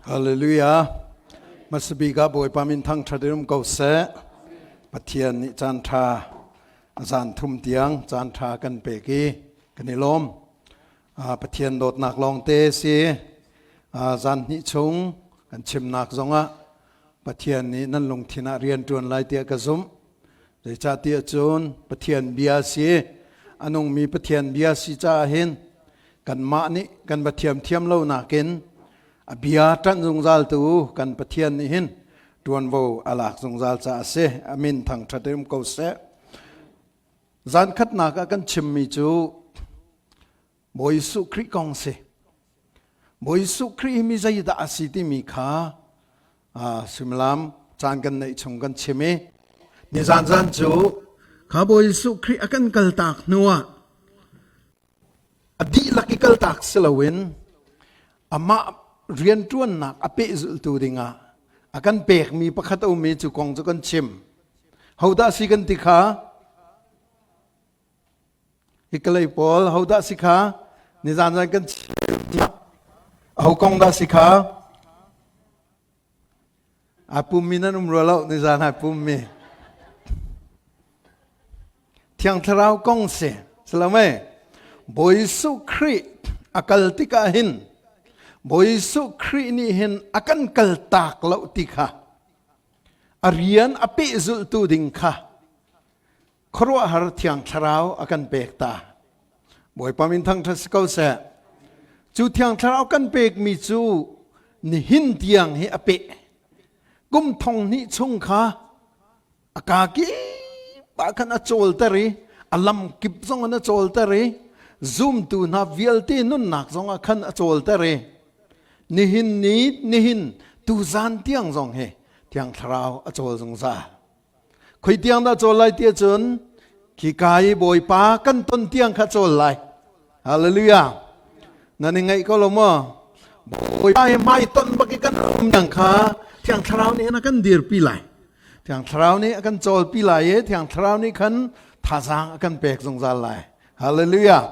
Hallelujah. Hmasabik ah Bawipa min thangṭhat in um ko seh. Pathian nih caan ṭha zan thum tiang caan ṭha kan pek i kan i lawm. Pathian dawtnak lawngte si. Zan hnih chung kan chimnak zongah Pathian nih nan lungthin ah rian ṭuan lai tiah ka zumh. Zeicahtiah cun Pathian bia si, a nungmi Pathian bia si caah hin kanmah nih kan va thiamthiam lo nakin a bia ṭanh zungzaltu kan Pathian nih hin ṭuanvo a lak zungzal caah a si. A min thangṭhat in um ko seh. Zan khatnak ah kan chimmi cu Bawi Jesuh Khrih kong si. Bawi Jesuh Khrih hi mi zeidah a si timi kha suimilam caan kan neih chung kan chim i nizan zan cu kha Bawi Jesuh Khrih a kan kaltak hnuah a dihlak i kaltak si loin amah rianṭuannak a pehzulhtu dingah a kan pekmi pakhat a um i cu kong cu kan chim. Hodah si kan ti kha? Hi kalei pawl hodah si kha? Nizan zan kan chim. Aho kong dah si kha? Aa pummi nan um rua lo nizan ai pummi. Thiang Thlarau kong si. Salame. Bawi Jesuh Khrih a kal tikah hin Bawi Jesuh Khrih nih hin a kan kal tak lo ti kha a rian a pehzulhtu ding kha khuaruahhar Thiang Thlarau a kan pek ta. Bawipa min thangṭhat si ko seh. Cu Thiang Thlarau kan pekmi cu nihin tiang hi a peh. Kum thong hnih chung kha a kaa kip ah khan a cawlter i a lam kip zong in a cawlter i zumtu hna vialte nunnak zong ah khan a cawlter i nihin ni nihin tuzan tiang zong hi Thiang Thlarau a cawl zungzal. Khoi tiang dah cawl lai ti ahcun khi ka i Bawipa kan ton tiang kha cawl lai. Hallelujah. Nan i ngaih ko lo maw? Bawipa hi hmai ton bak i kan um tiang kha Thiang Thlarau nih a kan dirpi lai. Thiang Thlarau nih a kan cawlpi lai i Thiang Thlarau nih khan thazaang a kan pek zungzal lai. Hallelujah.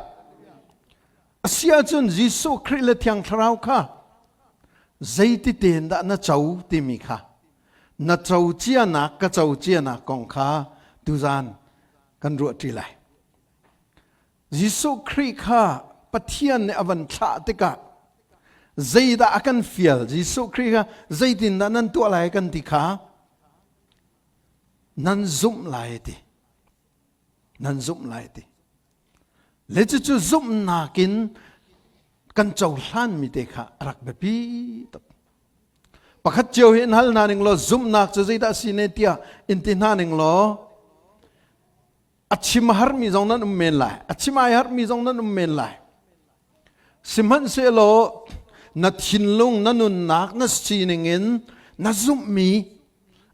Asi ahcun Jesuh Khrih le Thiang Thlarau kha zeiti tein dah na co timi kha na co cianak ka co cianak kong kha tuzan kan ruah ṭi lai. Jesuh Khrih kha Pathian nih a van thlah tikah zeidah a kan fial Jesuh Khrih kha zeitindah nan tuah lai kan ti kha nan zumh lai ti nan zumh lai ti le cucu zumhnak in kan cohlanmi te kha a rak biapi tuk pakhat cio hi in hal hna ning law zumhnak cu zeidah si ne tiah in ti hna ning law a chim harmi zong nan um men lai a chim ai harmi zong nan um men lai sihmanhsehlaw na thinlung na nunnak na sining in na zumhmi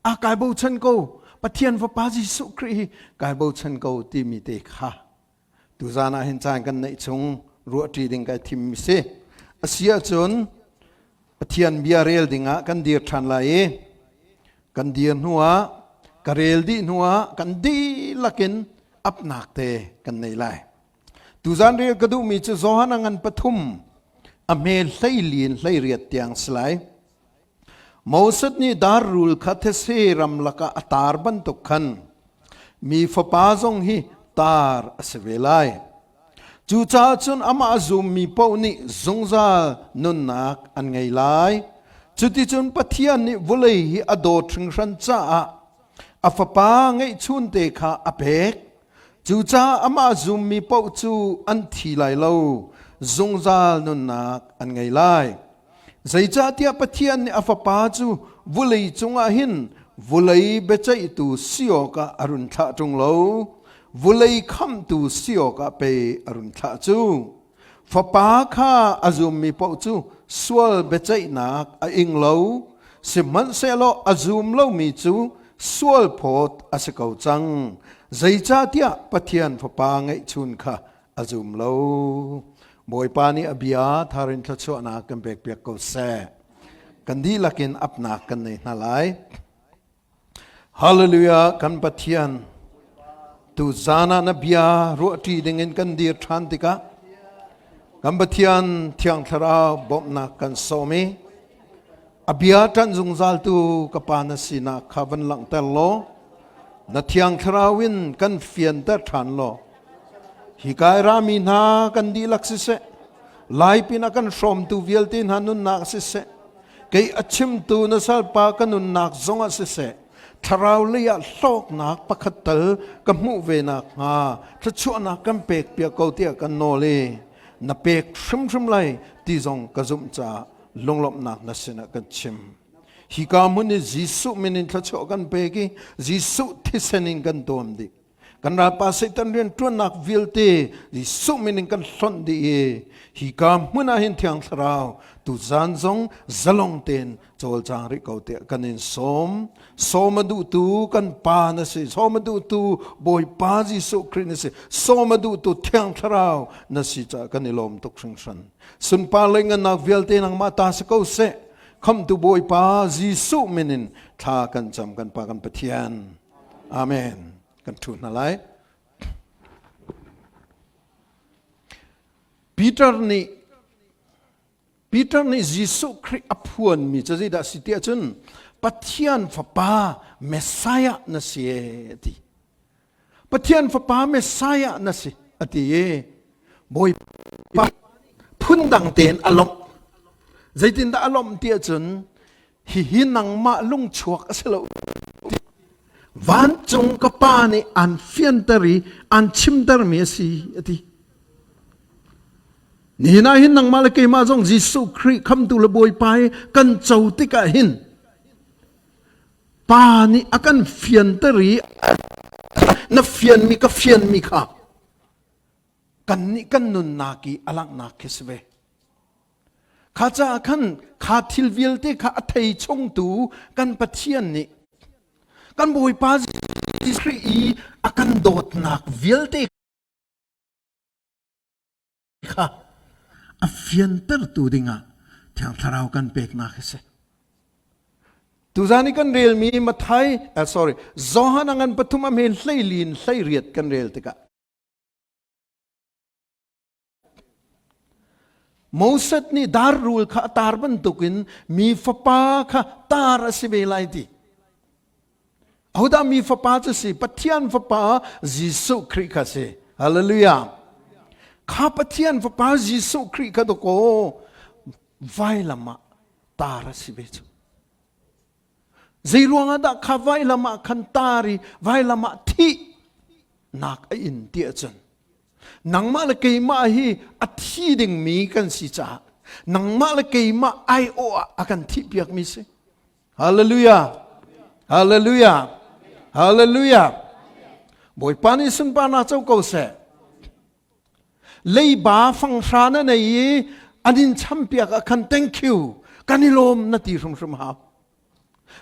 a kai bochan ko Pathian Fapa Jesuh Khrih hi kai bochan ko timi te kha tuzan ah hin caan kan neih chung ruahṭi ding kai thim mi si a si ahcun Pathian bia rel dingah kan dir ṭhan lai i kan dir hnuah ka rel dih hnuah kan dihlak in apnak te kan nei lai tuzan rel ka duhmi cu Johan a ngan pathum a hme hleili in hleiriat tiang si lai Moses nih dar rul kha these ram lakah a tar bantuk khan mi fapa zong hi tar a si ve lai. Cucaah cun amah a zummi paoh nih zungzal nunnak an ngei lai. Cuticun Pathian nih vawlei hi a dawt hringhran caah a fapa ngeihchunte kha a pek. Cucaah amah zummi paoh cu an thi lai lo, zungzal nunnak an ngei lai. Zeicahtiah Pathian nih a Fapa cu vulei cungah hin vulei biaceihtu si awkah a run thlah ṭung lo, vulei khamhtu si awkah pei a run thlah cu. Fapa kha a zummi paoh cu sual biaceihnak a ing lo, sihmanhsehlaw a zum lomi cu sual phawt a si ko cang. Zeicahtiah Pathian Fapa ngeihchun kha a zum lo. Bawipa nih a bia tharin thluachuahnak kan pekpiak ko seh. Kan dihlak in apnak kan nei hna lai. Hallelujah kan Pathian tu zan ah na bia ruahṭi dingin kan dir ṭhan tikah kan Pathian Thiang Thlarau bawmhnak kan sawm i. A bia ṭanh zungzaltu ka Pa na sinak kha van langhter law, na Thiang Thlarau in kan fianter ṭhan law, hi kai rami hna kan dihlak siseh, lai pinah kan hrawmtu vialte hna nunnak siseh, kei a chimtu na salpa ka nunnak zongah siseh, thlarau lei ah hlawknak pakhat tal ka hmuh ve nakhnga thluachuahnak kan pek piak ko tiah kan nawl i na pek hrimhrim lai ti zong ka zumh caah lunglawmhnak na sinah kan chim. Hika hmun i Jesuh min in thluachuah kan pek i Jesuh thisen in kan tuam dih. Kan ralpa Satan rian ṭuannak vialte Jesuh min in kan hlonh dih i hika hmun ah hin Thiang Thlarau tuzan zong zalong tein cawlcang rih ko tiah kan in sawm. Sawm a duhtu kan Pa na si, sawm a duhtu Bawipa Jesuh Khrih na si, sawm a duhtu Thiang Thlarau na si caah kan i lawm tuk hringhran. Sunpar le ngannak vialte nangmah ta si ko seh. Khamtu Bawipa Jesuh min in thla kan cam kan Pa kan Pathian. Amen. Kan ṭhu hna lai. Peter nih Peter nih Jesuh Khrih a phuanmi cu zeidah si ti ahcun Pathian Fapa Messiah na si a ti. Pathian Fapa Messiah na si a ti i Bawipa phundang tein a lawmh. Zeitindah a lawmh ti ahcun hihi nangmah lungchuak a si lo. Vancung ka pa nih an fianter i an chimtermi a si a ti. Nihin ah hin nangmah le keimah zong Jesuh Khrih khamtu le Bawipa i kan co tikah hin Pa nih a kan fianter i na fianmi ka fianmi kha kannih kan nunnak i a langhnak khi si ve. Kha caah khan kha thil vialte kha a thei chungtu kan Pathian nih kan Bawipa Jesuh Khrih i a kan dawtnak vialte kha a fiantertu dingah Thiang Thlarau kan peknak hi si. Tuzan i kan relmi Mathai, uh, sorry, Johan a ngan pathum a hme hleilin hleiriat kan rel tikah Moses nih dar rul kha a tar bantukin mi fapa kha tar a si ve lai ti. Ahodah mi fapa cu si? Pathian fapa Jesuh Khrih kha si. Hallelujah. Kha Pathian fapa Jesuh Khrih kha dakaw vailam ah tar a si ve cu. Zei ruangah dah kha vailam ah khan tar i vailam ah thih nak a in ti ahcun Nangmah le keimah hi a thi dingmi kan si caah nangmah le keimah aiawh ah a kan thihpiakmi si. Hallelujah! Hallelujah! Hallelujah! Bawipa nih sunparnak co ko seh. Leiba fanghra na nei i an in champiak ah khan thank you kan i lawm na ti hrimhrim hau.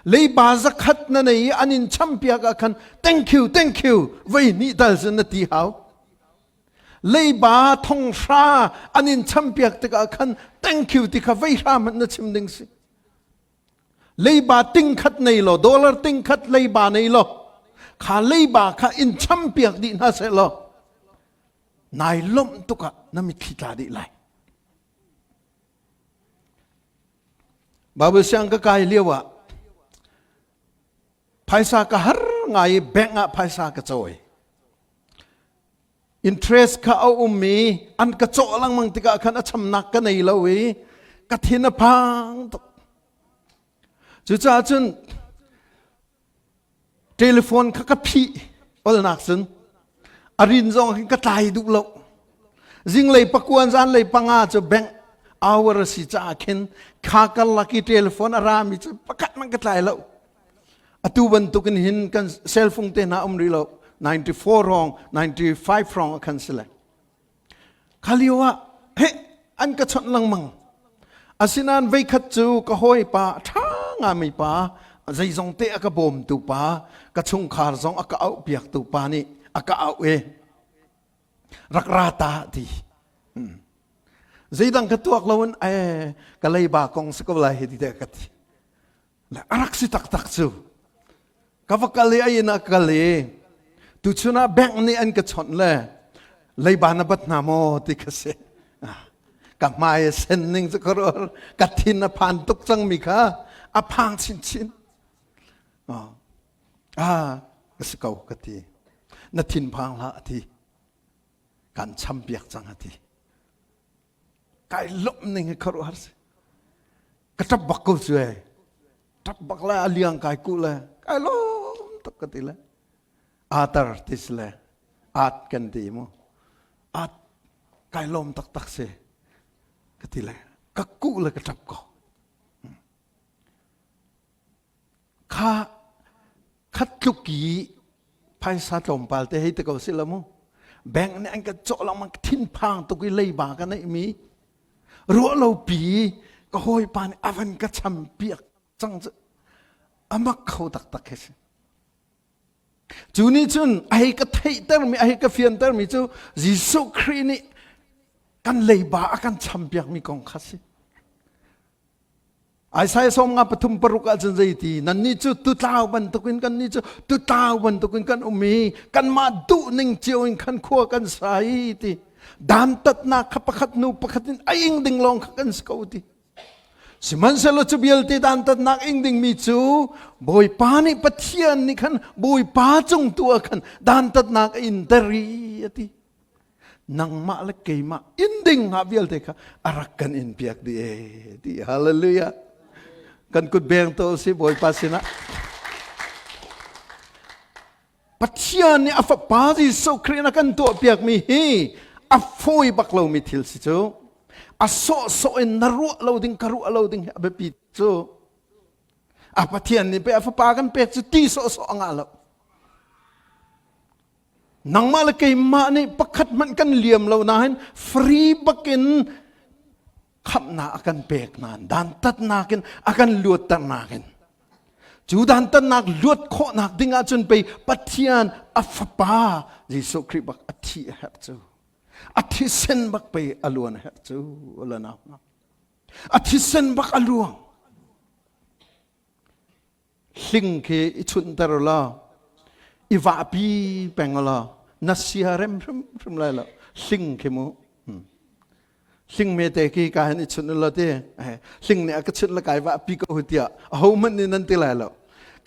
Leiba zakhat na nei i an in champiak ah khan thank you thank you vei hnih tal cun na ti hau. Leiba thonghra an in champiak tikah khan thank you ti kha vei hra hmanh na chim ding si. Leiba ting khat nei lo dollar ting khat leiba nei lo kha leiba kha in champiak dih hna seh law nai lawmh tuk ah na mitthli tla dih lai. Bible siang ka kai lio ah phaisa ka har ngai i bank ah phaisa ka cawi. Interest kha a um i an ka cawh lengmang tikah khan a chamnak ka nei lo i ka thin a phang tuk. Cucaah cun Telephone kha ka phih olnak cun a rin zong hin ka tlai duh lo. Zinglei pakuan zanlei panga cu bank hour a si caah khin kha karlak i telephone a rami cu pakhat hmanh ka tlai lo. Atu bantukin hin kan cell phone te hna um rih lo. 94 rong, 95 rong a khan si le. Kha lio ah he an ka chawnh lengmang. Asinain veikhat cu ka hawipa a ṭha ngami pa, zeizong te a ka bawmtu pa, ka chungkhar zong a ka auhpiaktu pa nih a ka auh i rak ra ta ti. Hmm. Zeidang ka tuak loin eh ka leiba kong si ko lai hi ti te ka ti. Le a rak si taktak cu. Ka va kal i a inn ah kal i tuchun ah bank nih an ka chawnh le leiba na bat hna maw ti ka si. Ka hmai a sen ning cu ka rual ka thin a phan tuk cangmi kha. A phang chinchin. Ah, ka si ko ka ti. Na thin phang hlah a ti. Kan cham piak cang a ti. Kai lawmh ning hi khuaruahhar si. Ka ṭap bak ko cu ee. Ṭap bak le a liang kai kuh le kai lawm tuk ka ti le. Atar ti si le at kan ti mu. At kai lawm taktak si ka ti le ka kuh le ka ṭap ko. Kha khat tluk i phaisa tlawmpal te hei te ko si la mu. Bank nih an kan cawh lengmang thinphang tuk i leiba ka neih mi ruah lo pi ka hawipa nih a van ka cham piak cang cu amak kho taktak khi si. Cu nih cun a hei ka theihtermi a hei ka fiantermi cu Jesuh Khrih nih kan leiba a kan champiakmi kong kha si. Isaiah sawm nga pathum paruk ahcun zeiti nannih cu tutlau bantukin kannih cu tutlau bantukin kan um i kanmah duh ning cio in khan khua kan sa i ti dantatnak kha pakhat hnu pakhat in a ing ding lawng kha kan si ko ti sihmanhsehlaw cu vialte dantatnak ing dingmi cu Bawipa nih Pathian nih khan Bawipa cung tu ah khan dantatnak a inter i a ti nangmah le keimah inn ding hnga vialte kha a rak kan in piak dih e ti hallelujah kan kut beng to si bawipa sinah Pathian nih a fapa Jesuh Khrih na kan tuah piak mi hi a fawi bak lomi thil si cu a sawhsawh in na ruah lo ding ka ruah lo ding hi a biapi cu a Pathian nih pe a fapa kan pek cu ti sawhsawh a ngah lo Nangmah le keimah nih pakhat hmanh kan liam lo nain free bakin khamhnak a kan pek nain dantatnak in a kan luatternak in cu dantatnak luat khawhnak ding ahcun pei Pathian a fapa Jesuh Khrih bak a thi a herh cu a thisen bak pei a luan a herh cu a thisen bak a luang Hling khi i chunhter law i vahpi peng law na sia rem hrimhrim lai lo hling khi mu hmm. hling me te khi ka hin i chunh law ti hling nih a ka chunh la kai vahpi ko hu tiah aho hmanh nih nan ti lai lo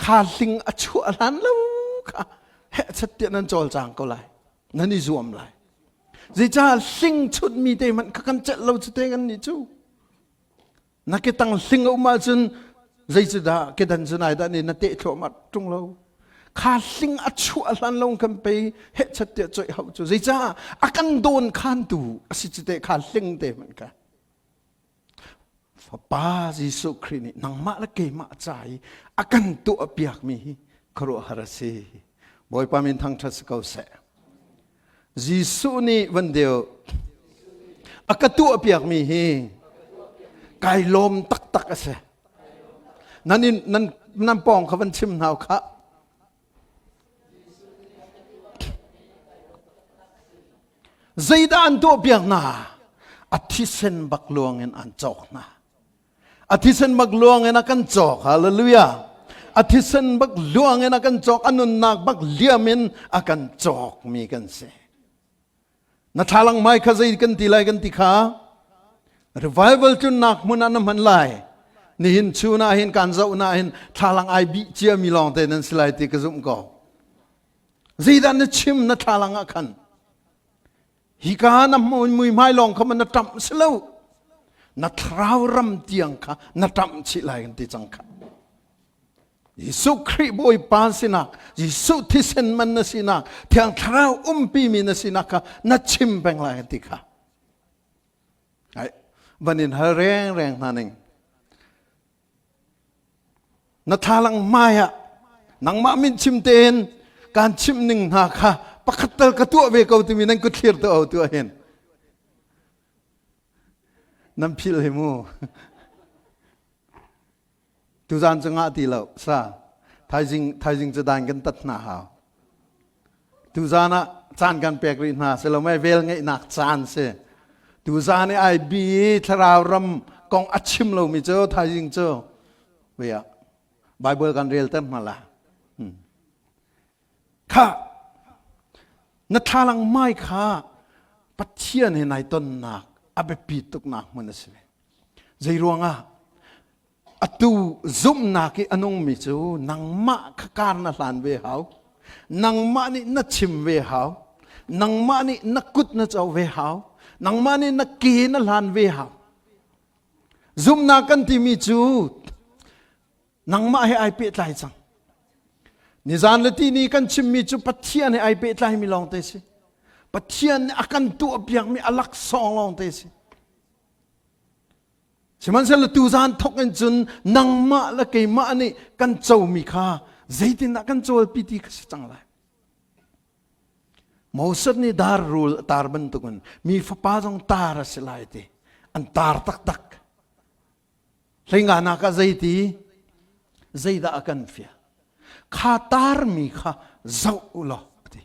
kha hling a chuah hlan lo kha heh chat tiah nan cawlcang ko lai nan i zuam lai zeicah hling chunh mi te hmanh kha kan celh lo cu te kan nih cu Na ketang hling a um ahcun zei cu dah kedan cu nai dah nih na teh thluahmah ṭung lo. Kha hling a chuah hlan lo kan pei hehchat tiah coih hau cu zeicah a kan dawn khantu a si cu teh kha hling te hmanh kha. Fapa Jesuh Khrih nih nangmah le keimah ca i a kan tuah piakmi hi khuaruahhar a si. Bawipa min thangṭhat si ko seh. Jesuh nih van deu a ka tuahpiakmi hi kai lawm taktak a si. Nan in nan nan pawng kha van chim hna kha. Zeidah an tuahpiak hna? A thisen bak luang in an cawk hna. A thisen bak luang in a kan cawk. Hallelujah. A thisen bak luang in a kan cawk. A nunnak bak liam in a kan cawk mi kan si. Na thlalang mai kha zei kan ti lai kan ti kha revival tlunnak hmun ah na hman lai. Nihin chun ah hin kan zoh na hin thlalang ai bih cia mi lawng te nan si lai ti ka zumh ko. Zeidah na chim na thlalang ah khan? Hika na muihmai lawng kha na ṭamh si lo. Na thlarau ram tiang kha na ṭamh chih lai kan ti cang kha. Jesuh Khrih Bawipa sinak, Jesuh thisen man na sinak, Thiang Thlarau umpimi na sinak kha na chim peng lai kan ti kha. Ai, van in hal reng reng hna ning. Na thlalang hmai ah nangmah min chim tein kaan chimh ning hna kha pakhat tal ka tuah ve ko timi nan kut thlir tuah o tuah hin. Nan philh hi mu. Tuzaan cu ngah ti lo sa. Thaizing thaizing cu dan kan tat hna hau. Tuzaan ah caan kan pek rih hna si lo mei vel ngeihnak caan si. Tuzaan i ai bi i thlarau ram kong a chim lomi cu thaizing cu via Bible kan rel ter hna la. Hmm. Kha na thlalang mai kha Pathian he nai tonnak a biapi tuknak hmun a si. Zei ruangah? Atu zumhnak i a nungmi cu nangmah kha kar na hlan ve hau. Nangmah nih na chim ve hau. Nangmah nih na kut na co ve hau. Nangmah nih na ke na hlan ve hau. Zumhnak kan timi cu nangmah he ai pehtlai cang. Nizan le tini kan chimmi cu Pathian he ai pehtlaimi lawngte si. Pathian nih a kan tuahpiakmi a laksawng lawngte si. Sihmanhsehlaw tuzan thawk in cun nangmah le keimah nih kan comi kha zeitindah kan cawlpi ti kha si cang lai. Moses nih dar rul a tar bantukin mi fapa zong tar a si lai ti an tar taktak. Hleinganak ah zeiti zeidah a kan fial? Kha tarmi kha zoh u law a ti.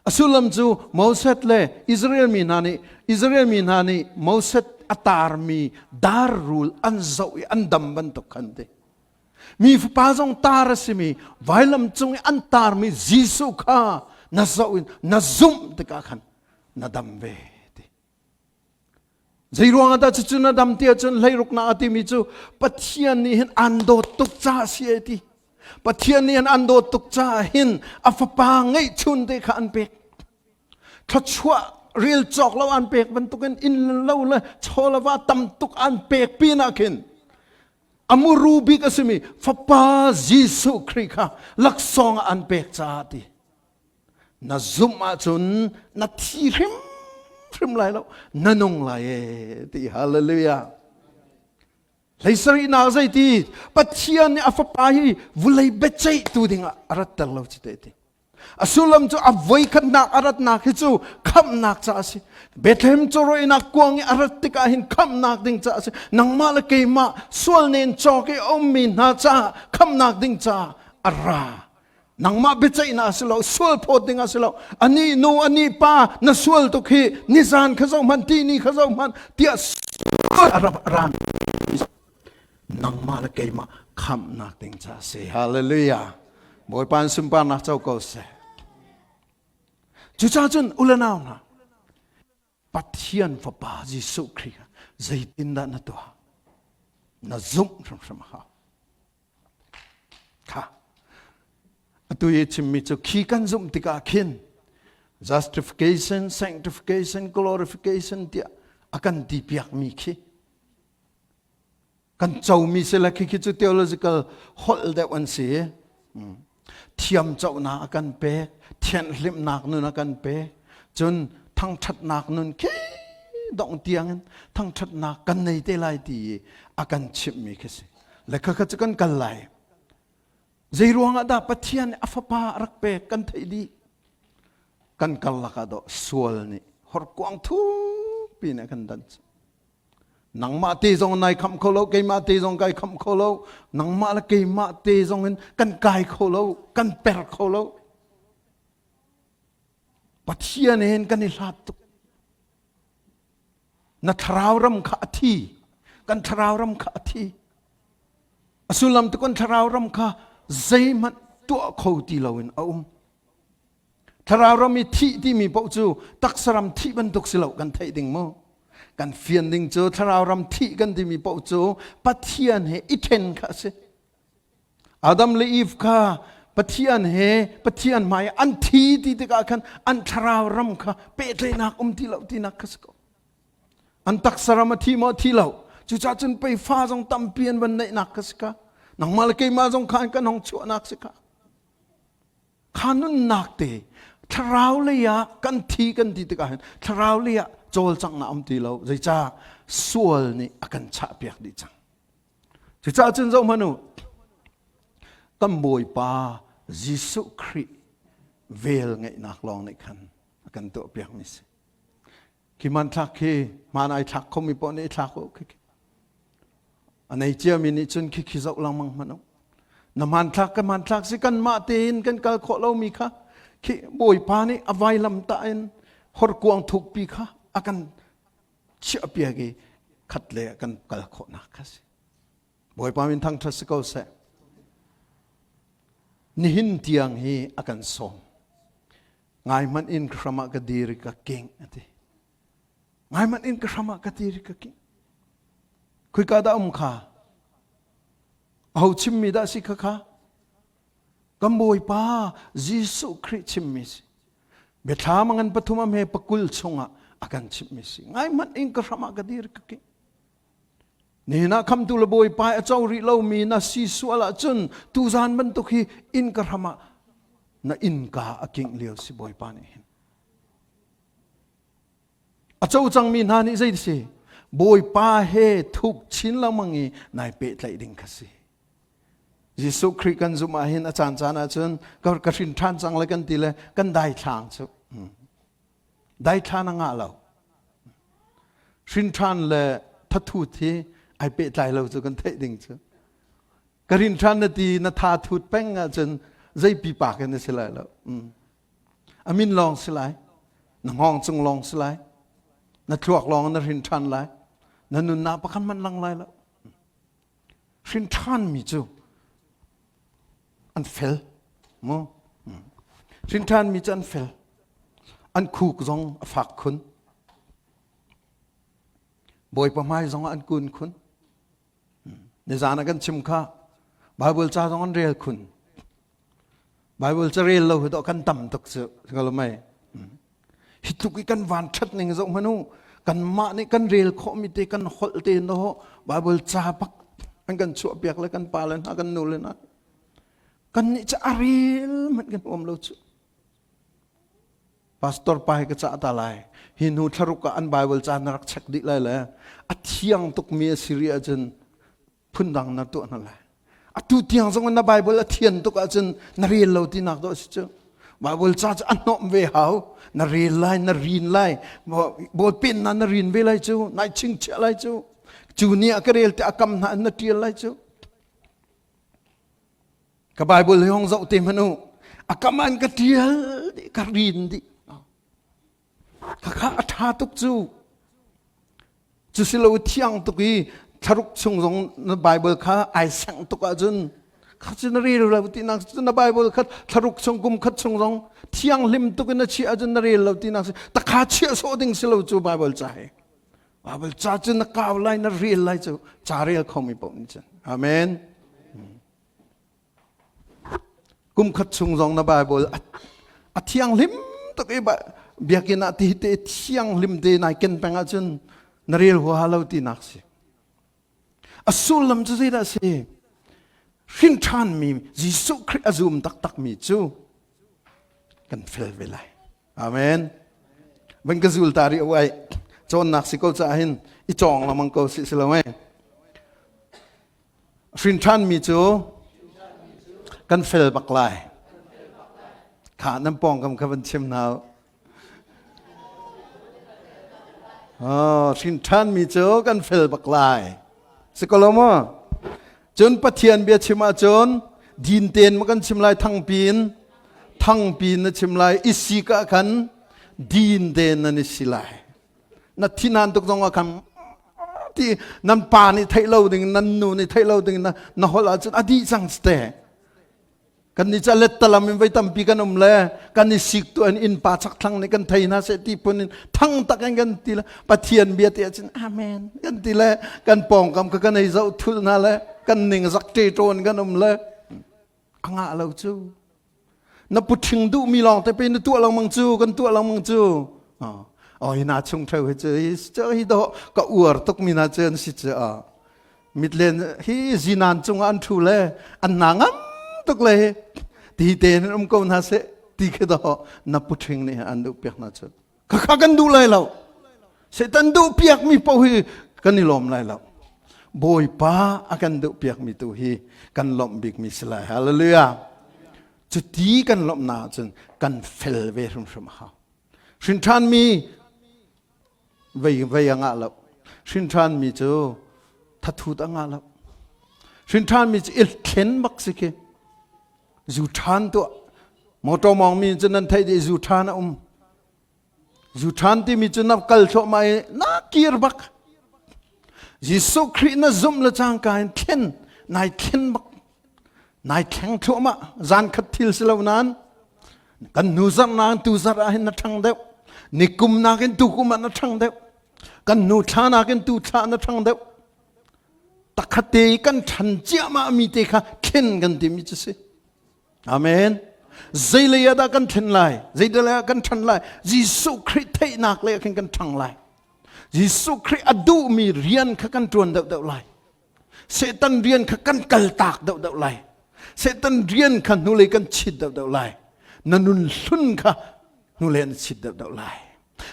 A sullam cu Moses le Israel mi hna nih Israel mi hna nih Moses a tarmi dar rul an zoh i an dam bantuk khan ti. Mi fapa zong tar a simi vailam cung i an tarmi Jesuh kha na zoh in na zumh tikah khan na dam ve ti. Zei ruang ah dah cucu na dam ti ahcun hleiruknak a timi cu Pathian nih hin an dawt tuk caah si ai ti. Pathian nih hin an dawt tuk caah hin a fapa ngeihchun te kha an pek. Thluachuah rel cawk lo an pek bantukin inn lo le chaw le va tam tuk an pek pinah khin a muru bik a simi fapa Jesuh Khrih kha laksawng ah an pek caah ti. Na zumh ahcun na thi hrimhrim lai lo, na nung lai e ti hallelujah. Hleisarihnak zeiti Pathian nih a fapa hi vulei biaceihtu dingah a ratter lo ci te ti. A sullam cu a voikhatnak a ratnak hi cu khamhnak ca a si. Bethlehem cawrawinak kuang i a rat tikah hin khamhnak ding ca a si. Nangmah le keimah sual nen cawk i a ummi hna caah khamhnak ding caah a ra. Nangmah biaceihnak a si lo, sual phawt ding a si lo. Ani nu, ani pa, na sual tuk hi nizan kha zoh hmanh, tini kha zoh hmanh, tiah sual a ra nangmah le keimah khamhnak ding ca a si. Hallelujah. Bawipa in sunparnak co ko seh. Cucaah cun u le nau hna, Pathian Fapa Jesuh Khrih zeitindah na tuah? Na zumh hrimhrim a hau. Kha. Atu i chimmi cu khi kan zumh tikah khin justification, sanctification, glorification tiah a kan ti piakmi khi kan comi si le khi cu theological holh deuh an si. Thiam cohnak a kan pek, thianhlimnak nun a kan pek, cun thangṭhatnak nun khi dong tiangin thangṭhatnak kan nei te lai ti i a kan chimhmi khi si. Le khakha cu kan kal lai. Zei ruangah dah Pathian nih a fapa a rak pek kan theih dih. Kan karlak ah dawh sual nih horkuang thukpi in a kan dan. Nangmah te zong nai khamh kho lo, keimah te zong kai khamh kho lo, nangmah le keimah te zong in kan kai kho lo, kan per kho lo. Pathian in kan i hlat tuk. Na thlarau ram kha a thi. Kan thlarau ram kha a thi. A sullam tu kan thlarau ram kha zeihmanh tuah kho ti loin a um. Thlarau ram i thih timi paoh cu taksa ram thih bantuk si lo kan theih ding mu. Kan fian ding cu thlarau ram thih kan timi paoh cu Pathian he i ṭhen kha a si. Adam le Eve kha Pathian he Pathian hmai an thi ti tikah khan an thlarau ram kha pehtlaihnak um ti lo tinak kha si ko. An taksa ram a thi maw thi lo. Cucaah cun pei fa zong tampi an van neihnak kha si ka. Nangmah le keimah zong kha an kan hong chuahnak si ka. Kha nunnak te thlarau lei ah kan thi kan ti tikah hin thlarau lei ah cawlcanghnak um ti lo. Zeicah sual nih a kan chahpiak dih cang. Cucaah cun zoh hmanh u, kan Bawipa Jesuh Khrih vel ngeihnak lawng nih khan a kan tuahpiakmi si. Khi hmanthlak khi hmaan ai thlak khomi poah nih i thlak u khi. A nei ciami nih cun khi khi zoh lengmang hmanh u. Na hmanthlak ka hmanthlak si kanmah tein kan kal khawh lomi kha khi Bawipa nih a vailam tah in horkuang thukpi kha a kan chiahpiak i khat le kan kal khawhnak kha si. Bawipa min thangṭhat si ko seh. Nihin tiang hi a kan sawm. Ngai hmanh in ka hram ah ka dir i ka keng a ti. Ngai hmanh in ka hram ah ka dir i ka keng. Khuika dah um kha? Aho chimmi dah si khakha? Kan Bawipa Jesuh Khrih chimmi si. Biathlam a ngan pathum a hme pakul chungah a kan chimhmi si. Ngai hmanh in ka hram ah ka dir ka ki. Nihin ah khamtu le Bawipa a co rih lomi na si sual ahcun tuzan bantuk hi inn ka hram ah na innka a kingh lio si Bawipa nih hin. A co cangmi hna nih zei si? Bawipa he thuk chin lengmang i nai pehtlaih ding kha si. Jesuh Khrih kan zumh ah hin a caan caan ahcun ka, ka hrin ṭhan cang le kan ti le kan daithlang cu. Hmm. Daithlan a ngah lo. Hrin ṭhan le thathut hi ai pehtlai lo cu kan theih ding cu. Ka rin ṭhan na ti na tha thut peng ahcun zei pipa kan na si lai lo. Hmm. A min lawng si lai. Na hngawng cung lawng si lai. Na thluak lawng na hrin ṭhan lai. Na nunnak pakhat hmanh lang lai lo. Hrin ṭhanmi cu an fel mu. Hrin ṭhanmi cu an fel. An khuk zong a fak khun. Bawipa hmai zong ah an kun khun. Nizan ah kan chim kha Bible ca zong an rel khun. Bible ca rel lo hi dawh kan tam tuk cu lo mei. Hi tluk i kan van ṭhat ning zoh hmanh u. Kanmah nih kan rel khawhmi te kan holh te no Bible ca bak an kan chuahpiak le kan pa le hna kan nu le hna. Kan nih cu a rel hmanh kan huam lo cu. Pastor pa hi ka cah ta lai. Hi hnu thlaruk ah an Bible ca na rak check dih lai le a thiang tukmi a si rih ahcun phundang na tuah hna lai. Atu tiang zong na Bible a thian tuk ahcun na rel lo tinak dawh a si cu. Bible ca cu a hnawm ve hau. Na rel lai, na rin lai. Bawlpen na na rin ve lai cu. Nai chingchiah lai cu. Cu ni ah ka rel te a kam hna in na tial lai cu. Ka Bible hi hong zoh te hmanh u. A kam an ka tial dih, ka rin dih. Khakha a ṭha tuk cu. Cu si lo thiang tuk i thlaruk chung zong na Bible kha ai sengh tuk ahcun kha cu na rel lo tinak cu na Bible kha thlaruk chung kum khat chung zong thianghlim tuk in na chiah ahcun na rel lo tinak si takha chiah sawh ding si lo cu Bible ca hi Bible ca cu na kau lai na rel lai cu ca rel khomi paoh nih cun amen Kum khat chung zong na Bible a thianghlim tuk i biakinn ah ti te thianghlim te nai ken peng ahcun na rel huaha lo tinak si. A sullam cu zeidah si? Hrin ṭhanmi Jesuh Khrih a zum taktakmi cu kan fel ve lai. Amen. Van ka zul ta rih uai. Cawnnak si ko caah hin i cawng lengmang ko si si lo mei. Hrin ṭhanmi cu kan fel bak lai. Kha nan pawngkam kha van chim hna u. Oh, hrin ṭhanmi cu kan fel bak lai. Si ko lo maw? Cun Pathian bia chim ahcun din tein ma kan chim lai thangpi in thangpi in na chim lai i sik ah khan din tein nan i si lai. Na thinhan tuk zong ah khan ti nan pa nih theih lo ding nan nu nih theih lo ding na na holh ahcun a dih cang te kan ni ca lettalam in voi tampi kan um le kan i sik tu an inn pa chakthlang nih kan thei hna seh ti phun in thang tak in kan ti le pathian bia ti ahcun amen kan ti le kan pawngkam ka kan ei zoh thul hna le kan ning zak ṭe ṭawn kan um le a ngah lo cu na puṭhing duhmi lawng te pe na tuah lengmang cu kan tuah lengmang cu oh hi na chung theu hi cu hi cu hi do ka uar tuk mi na cu an si cu mitlen hi zinan cungah an thu le an na ngam tuk le ti te in um ko hna seh ti khi do na puṭhing nih an duh piak hna cu Khakha kan duh lai lo. Satan duh piakmi paoh hi kan i lawm lai lo. Bawipa a kan duh piakmi tu hi kan lawmh bikmi si lai. Hallelujah. Cuti kan lawmhnak ahcun kan fel ve hrimhrim a hau. Hrin ṭhanmi vei vei a ngah lo. Hrin ṭhanmi cu thathut a ngah lo. Hrin ṭhanmi cu i thlen bak si khi. Zu ṭhan tuah. Motor mawngmi cu nan theih dih zu ṭhan a um. Zu ṭhan timi cu na kal thluahmah i na kir bak. Jesuh Khrih na zumh le cangka in thlen nai thlen bak. Nai thleng thluahmah. Zan khat thil si lo nain kan hnu zarh nakin tu zarh ah hin na ṭhang deuh. Ni kum nakin tu kum ah na ṭhang deuh. Kan hnu thla nakin tu thla na ṭhang deuh. Takhatte kan ṭhan ciahmah mi te kha thlen kan timi cu si. Amen. Zeilei ah dah kan thlen lai? Zeilei ah kan ṭhan lai? Jesuh Khrih theihnak lei ah khin kan ṭhang lai. Jesuh Khrih a duhmi rian kha kan ṭuan deuhdeuh lai. Satan rian kha kan kaltak deuhdeuh lai. Satan rian kha hnulei kan chit deuhdeuh lai. Na nun hlun kha hnulei na chit deuhdeuh lai.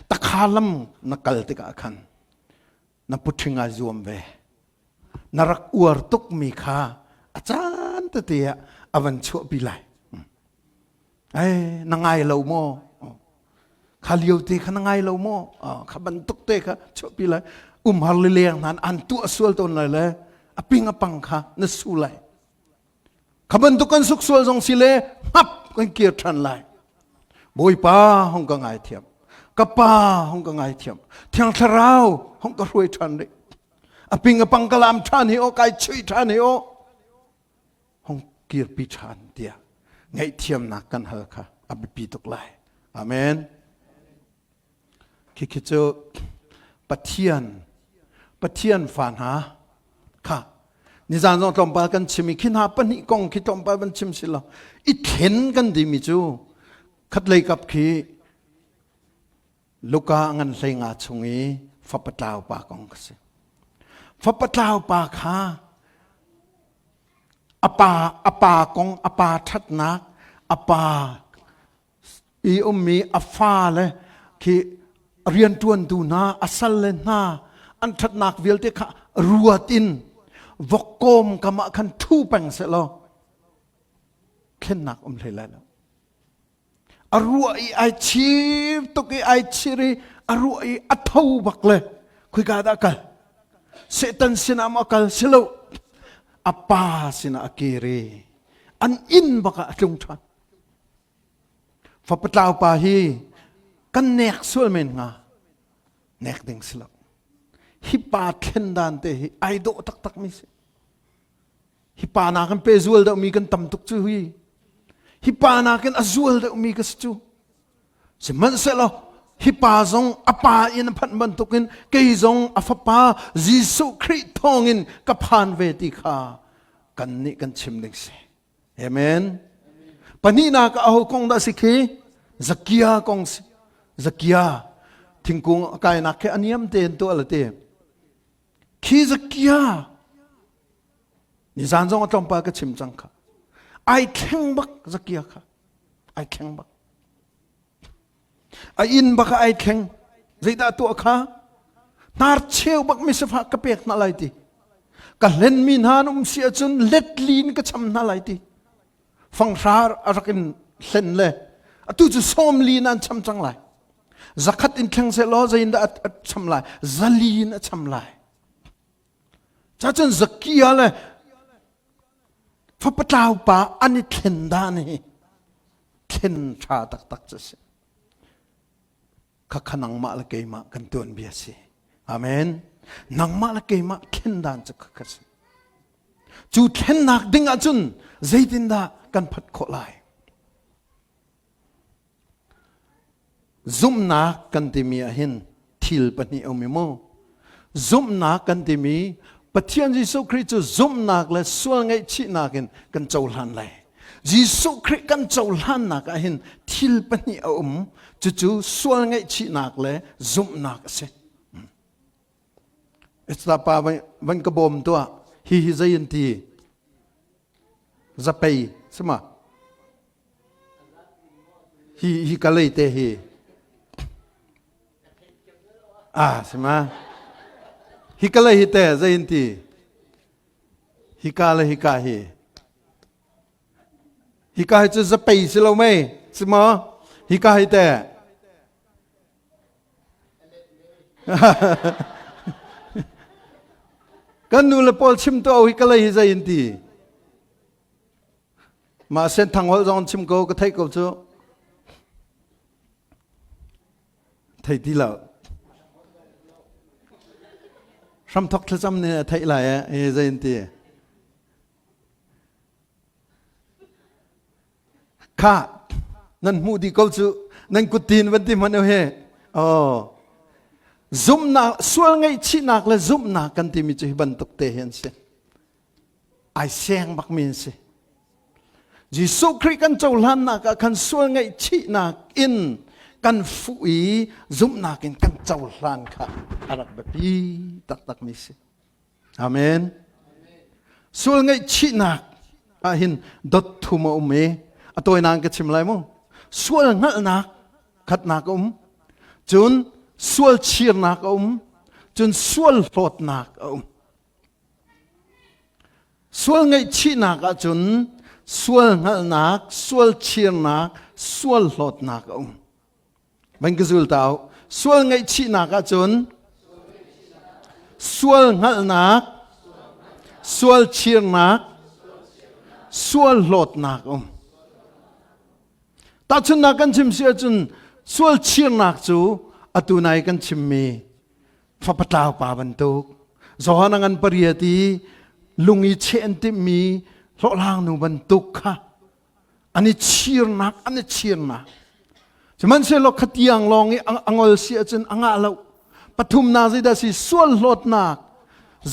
Takha lam na kal tikah khan na puṭhing ai zuam ve. Na rak uar tukmi kha a caan tete ah a van chuahpi lai. Ei, na ngai lo maw? Kha lio te kha na ngai lo maw? Kha bantuk te kha chuahpi lai. Umhar lileng hna an tuah sual tawn lai le a ping a pang kha na su lai. Kha bantuk kan suk sual zong si le hngap kan kir ṭhan lai. Bawipa hong ka ngai thiam. Ka pa hong ka ngai thiam. Thiang Thlarau hong ka hruai ṭhan rih. A ping a pang ka lam ṭhan hi aw kai chuih ṭhan hi aw. Hong kirpi ṭhan tiah ngaihthiamnak kan hal kha a biapi tuk lai. Amen. Khikhi cu Pathian Pathian fa hna kha nizan zong tlawmpal kan chim i khi hna pahnih kong khi tlawmpal van chim si lo i thlen kan timi cu khatlei kap khi Luka ngan hlei nga chung i fapa tlau pa kong ka si. Fapa tlau pa kha a pa a pa kong a pa ṭhatnak a pa i ummi a fale khi rianṭuantu hna a salle hna an ṭhatnak vialte kha ruat in vok kam ah khan ṭhu peng sehlaw thlennak um hlei lai lo. A ruah i ai chir tuk i ai chir i a ruah i a tho bak le khoika dah a kal? Satan sinah maw a kal? Si lo. A pa sinah a kir i an inn bak ah a tlung ṭhan. Fapatlau pa hi kan nek sual men hnga. Nek ding si lo. Hi pa thlen dan te hi ai dawh taktak mi si. Hi pa nakin pe zual deuh mi kan tam tuk cu hi. Hi pa nakin a zual deuh mi ka si cu. Sihmanhsehlaw hi pa zong a pa in a phanh bantukin kei zong a fapa Jesuh Khrih thawngin ka phan ve ti kha kan nih kan chim ding si. Amen. Pahnihnak ah aho kong dah si khi? Zakia kong si. Zakia thingkung a kainak khi a niam tein tuah la ti. Khi Zakia nizan zong a tlawmpal ka chim cang kha. Ai thleng bak Zakia kha. Ai thleng bak. A inn bak ah ai thleng. Zeidah tuah kha? Hnar cheu bak misifah ka pek hna lai ti. Ka hlenmi hna an um si ahcun let li in ka cham hna lai ti. Fanghra a rak in hlen le atu cu sawm li in an cham cang lai. Zakhat in thleng seh law zei in dah a cham lai? Zali in a cham lai. Cacun Zakia le fapatlau pa an i thlen dan hi thlen ṭha taktak cu a si. Khakha nangmah le keimah kan tuanbia si. Amen. Nangmah le keimah thlen dan cu khakha si. Cu thlennak ding ahcun zeitindah kan phat khawh lai? Zumhnak kan timi ahhin thil pahnih a um i mu. Zumhnak kan timi Pathian Jesuh Khrih cu zumhnak le sual ngaihchihnak in kan cohlan lai. Jesuh Khrih kan cohlannak ahhin thil pahnih a um. Cucu sual ngaihchihnak le zumhnak a si. Esta pa van ka bawm tuah. Hi hi zei an ti? Zapei sima. Hi hi ka lei te hi. Ah sima. Hi ka lei hi te zei in ti? Hi ka le hi ka hi. Hi ka hi cu zapei si lo mei? Sima? Hi ka hi te. Kan nu le pawl chim tu hi ka lei hi zei in ti? Mah sen thang holh zong chim ko ka theih ko cu. Thei ti lo. Hramthok thlacam nih a theih lai eh zei in ti? Kha nan hmuh dih ko cu nan kuttin van ti hmanh u he. Oh. Zumhnak sual ngaihchihnak le zumhnak kan timi cu hi bantuk te hi an si. Ai seng bakmi an si. Jesuh Khrih kan cohlannak ah khan sual ngaihchihnak in kan fuh i zumhnak in kan cohlan kha a rak biapi taktakmi si. Amen. Sual ngaihchihnak ah hin dot thum a um i a tawinak ka chim lai mu. Sual hngalhnak khatnak a um. Cun sual chirnak a um. Cun sual hlawtnak a um. Sual ngaihchihnak ahcun sual hngalhnak, sual chirnak, sual hlawtnak a um. Van ka zul ta u. Sual ngaihchihnak ahcun sual hngalhnak, sual chirnak, sual hlawtnak um. Tahchunhnak kan chim si ahcun sual chirnak cu atu nai kan chimmi fapa tlau pa bantuk Johan a ngan pariat i lung i cheh an timhmi hlawhhlang nu bantuk kha an i chirnak an i chirnak sihmanhsehlaw khatiang lawng i a ngol si ahcun a ngah lo pathumnak zeidah si sual hlawtnak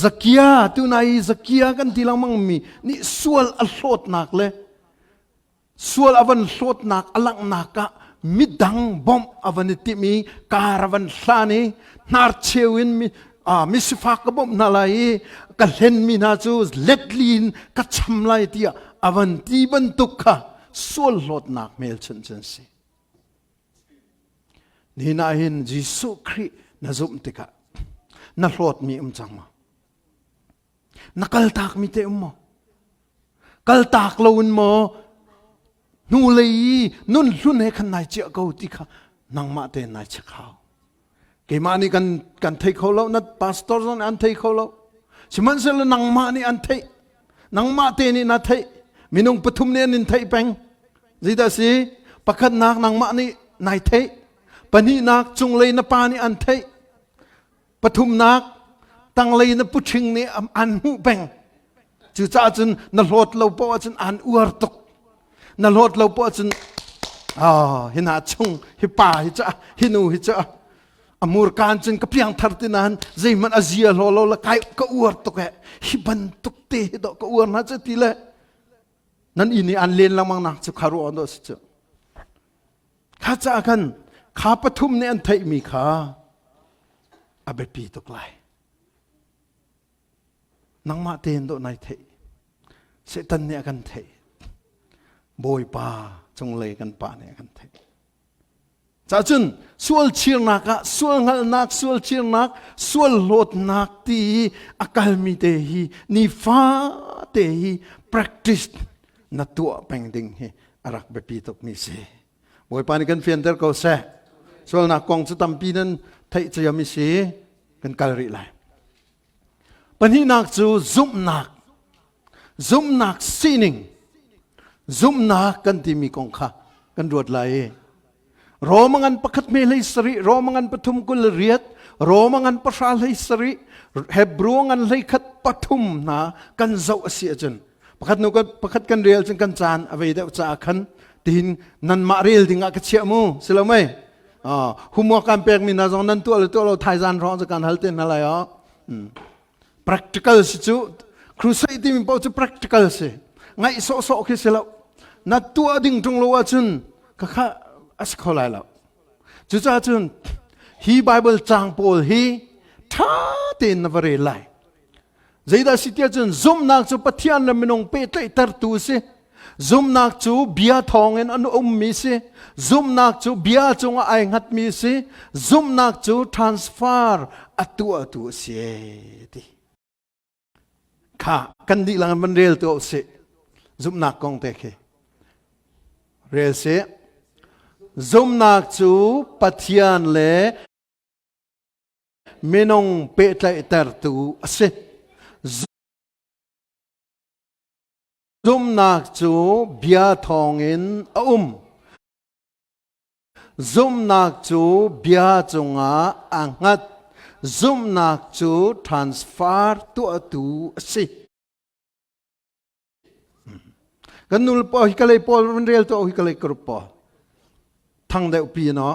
zakia tunai i zakia kan ti lengmang mi nih sual a hlawtnak le Sual a van hlawtnak a langhnak ah midang bawmh a van i timh i kar a van hlan i hnarcheu in mi, ah, misifak ka bawmh hna lai i ka hlenmi hna cu letli in ka cham lai tiah a van ti bantuk kha sual hlawtnak hmelchunh cu an si. Nihin ah hin Jesuh Khrih na zumh tikah na hlawtmi um cang maw? Na kaltakmi te um maw? Kaltak lo in maw hnulei i nun hlun he khan nai chiah ko ti kha nangmah tein nai check hau. Keimah nih kan kan thei kho lo, na pastor zong nih an thei kho lo. Sihmanhsehlaw nangmah nih an theih. Nangmah te nih na theih. Minung pathum nih an in theih peng. Zeidah si? Pakhatnak nangmah nih nai theih. Pahnihnak cunglei na pa nih an theih. Pathumnak, tanglei na puṭhing nih an hmuh peng. Cucaah cun na hlawt lo poah ahcun an uar tuk. Na hlawt lo poah ahcun oh, hi hna chung, hi pa hi ca, hi nu hi ca, a murkaan cun ka piangthar ti nain zeihmanh a zia hlaw lo la kai ka uar tuk eh hi bantuk te hi dawh ka uar hna cu ti le nan inn i an len lengmang nak cu kha ruah dawh si cu Kha caah khan kha pathum nih an theihmi kha a biapi tuk lai. Nangmah tein dawh nai theih. Satan nih a kan theih. Bawipa cunglei kan pa nih a kan theih. Cacun sual chirnak ah sual hngalhnak, sual chirnak, sual hlawtnak ti i a kalmi te hi nifa te hi practice na tuah peng ding hi a rak biapi tukmi si. Bawipa nih kan fianter ko seh. Sualnak kong cu tampi nan theih ciami si kan kal rih lai. Pahnihnak cu zumhnak. Zumhnak sining. Zumhnak kan timi kong kha kan ruat lai i Roma ngan pakhat me hlei sarih, Roma ngan pathum 28, Roma ngan pahra hlei sarih, Hebrew ngan hlei khat pathum hna kan zoh a si ahcun pakhat nu pakhat kan rel cun kan caan a vei deuh caah khan tihin nanmah rel ding ah ka chiah mu si lo mei homework kan pek mi hna zong nan tuah le tuah lo thaizan hrawng cu kan hal te hna lai oh practical si cu crusade timi paoh cu practical si ngaih sawhsawh khi si lo na tuah ding ṭung lo ahcun ka kha a si kho lai lo cucaah cun hi Bible caang pawl hi ṭha tein na va rel lai Zeidah si tiah cun zumhnak cu Pathian le minung pehtlaihtertu a si. Zumhnak cu bia thawngin an ummi si. Zumhnak cu bia cungah ai hngatmi si. Zumhnak cu transfer a tuahtu a si ti. Kha kan dihlak in van rel tuah usih. Zumhnak kong te khi. Rel sih. Zumhnak cu Pathian le minung pehtlaihtertu a si. Zumhnak cu bia thawngin a um. Zumhnak cu bia cungah aa hngat. Zumhnak cu transfer tuahtu a si. Kan nul pawl hi kalei pawl van rel tuah hi kalei group pawl. Thang deuh pi no.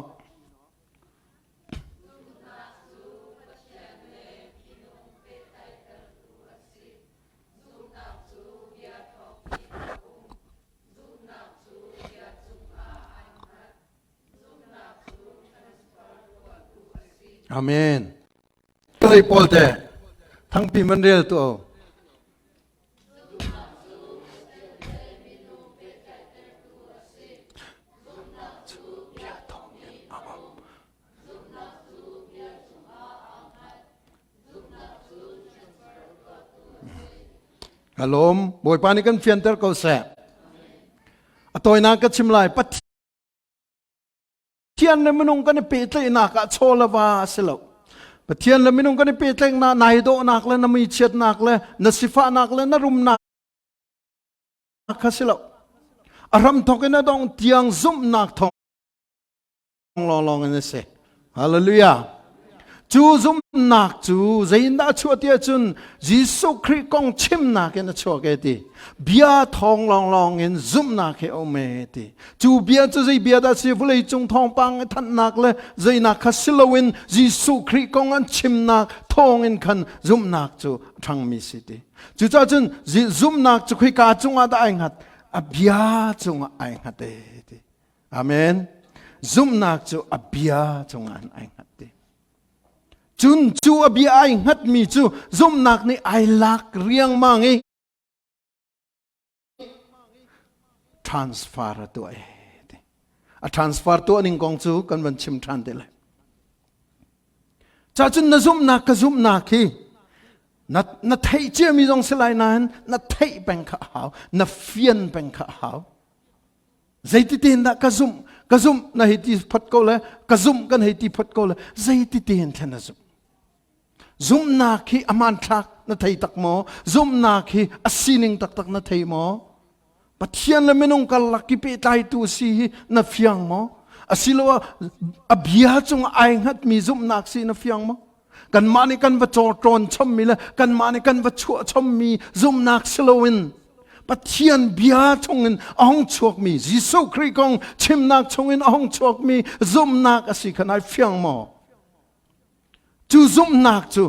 Amen. Lei pawl te thangpi man rel tu. Alom Bawipa nih kan fianter ko seh. A tawinak ka chim lai. Pathian le minung kan i pehtlaihnak ah chaw le va a si lo. Pathian le minung kan i pehtlaihnak nai dawhnak le na muichiatnak le na sifahnak le na rumnak kha si lo. A hramthawk in a dong tiang zumhnak thawng lawnglawng in a si. Hallelujah. Cu zumhnak cu zeiindah a chuah ti ahcun Jesuh Khrih kong chimnak in a chuak e ti. Bia thawng lawnglawng in zumhnak hi a um e ti. Cu bia cu zei bia dah si vawlei cung thawngpang i thanhnak le zeinak kha si loin Jesuh Khrih kong an chimnak thawng in khan zumhnak cu a ṭhangmi si ti. Cucaah cun zumhnak cu khika cungah dah ai hngat? A bia cungah ai hngat e ti. Amen. Zumhnak cu a bia cungah ai hngat ti. Cun cu a bia ai hngatmi cu zumhnak nih ai lak riangmang i transfer a tuah ti. A transfer tuah ning kong cu kan van chim ṭhan te lai. Cacun na zumhnak ka zumhnak hi na, na theih ciami zong si lai nain na theih peng kha a hau, na fian peng kha a hau. Zeiti tein dah ka zumh ka zumh na hei ti phot ko le ka zumh kan hei ti phot ko le zeiti tein thlen na zumh zumhnak hi a hmanthlak na thei tak maw zumhnak hi a sining taktak na thei maw Pathian le minung karlak i pehtlaitu si hi na fiang maw asiloah a bia cung ai hngatmi zumhnak si na fiang maw Kanmah nih kan va ṭawn chommi le kanmah nih kan va chuah chommi zumhnak si loin Pathian bia chungin a hung chuakmi Jesuh Khrih kong chimnak chungin a hung chuakmi zumhnak a si kha nai fiang maw? Cu zumhnak cu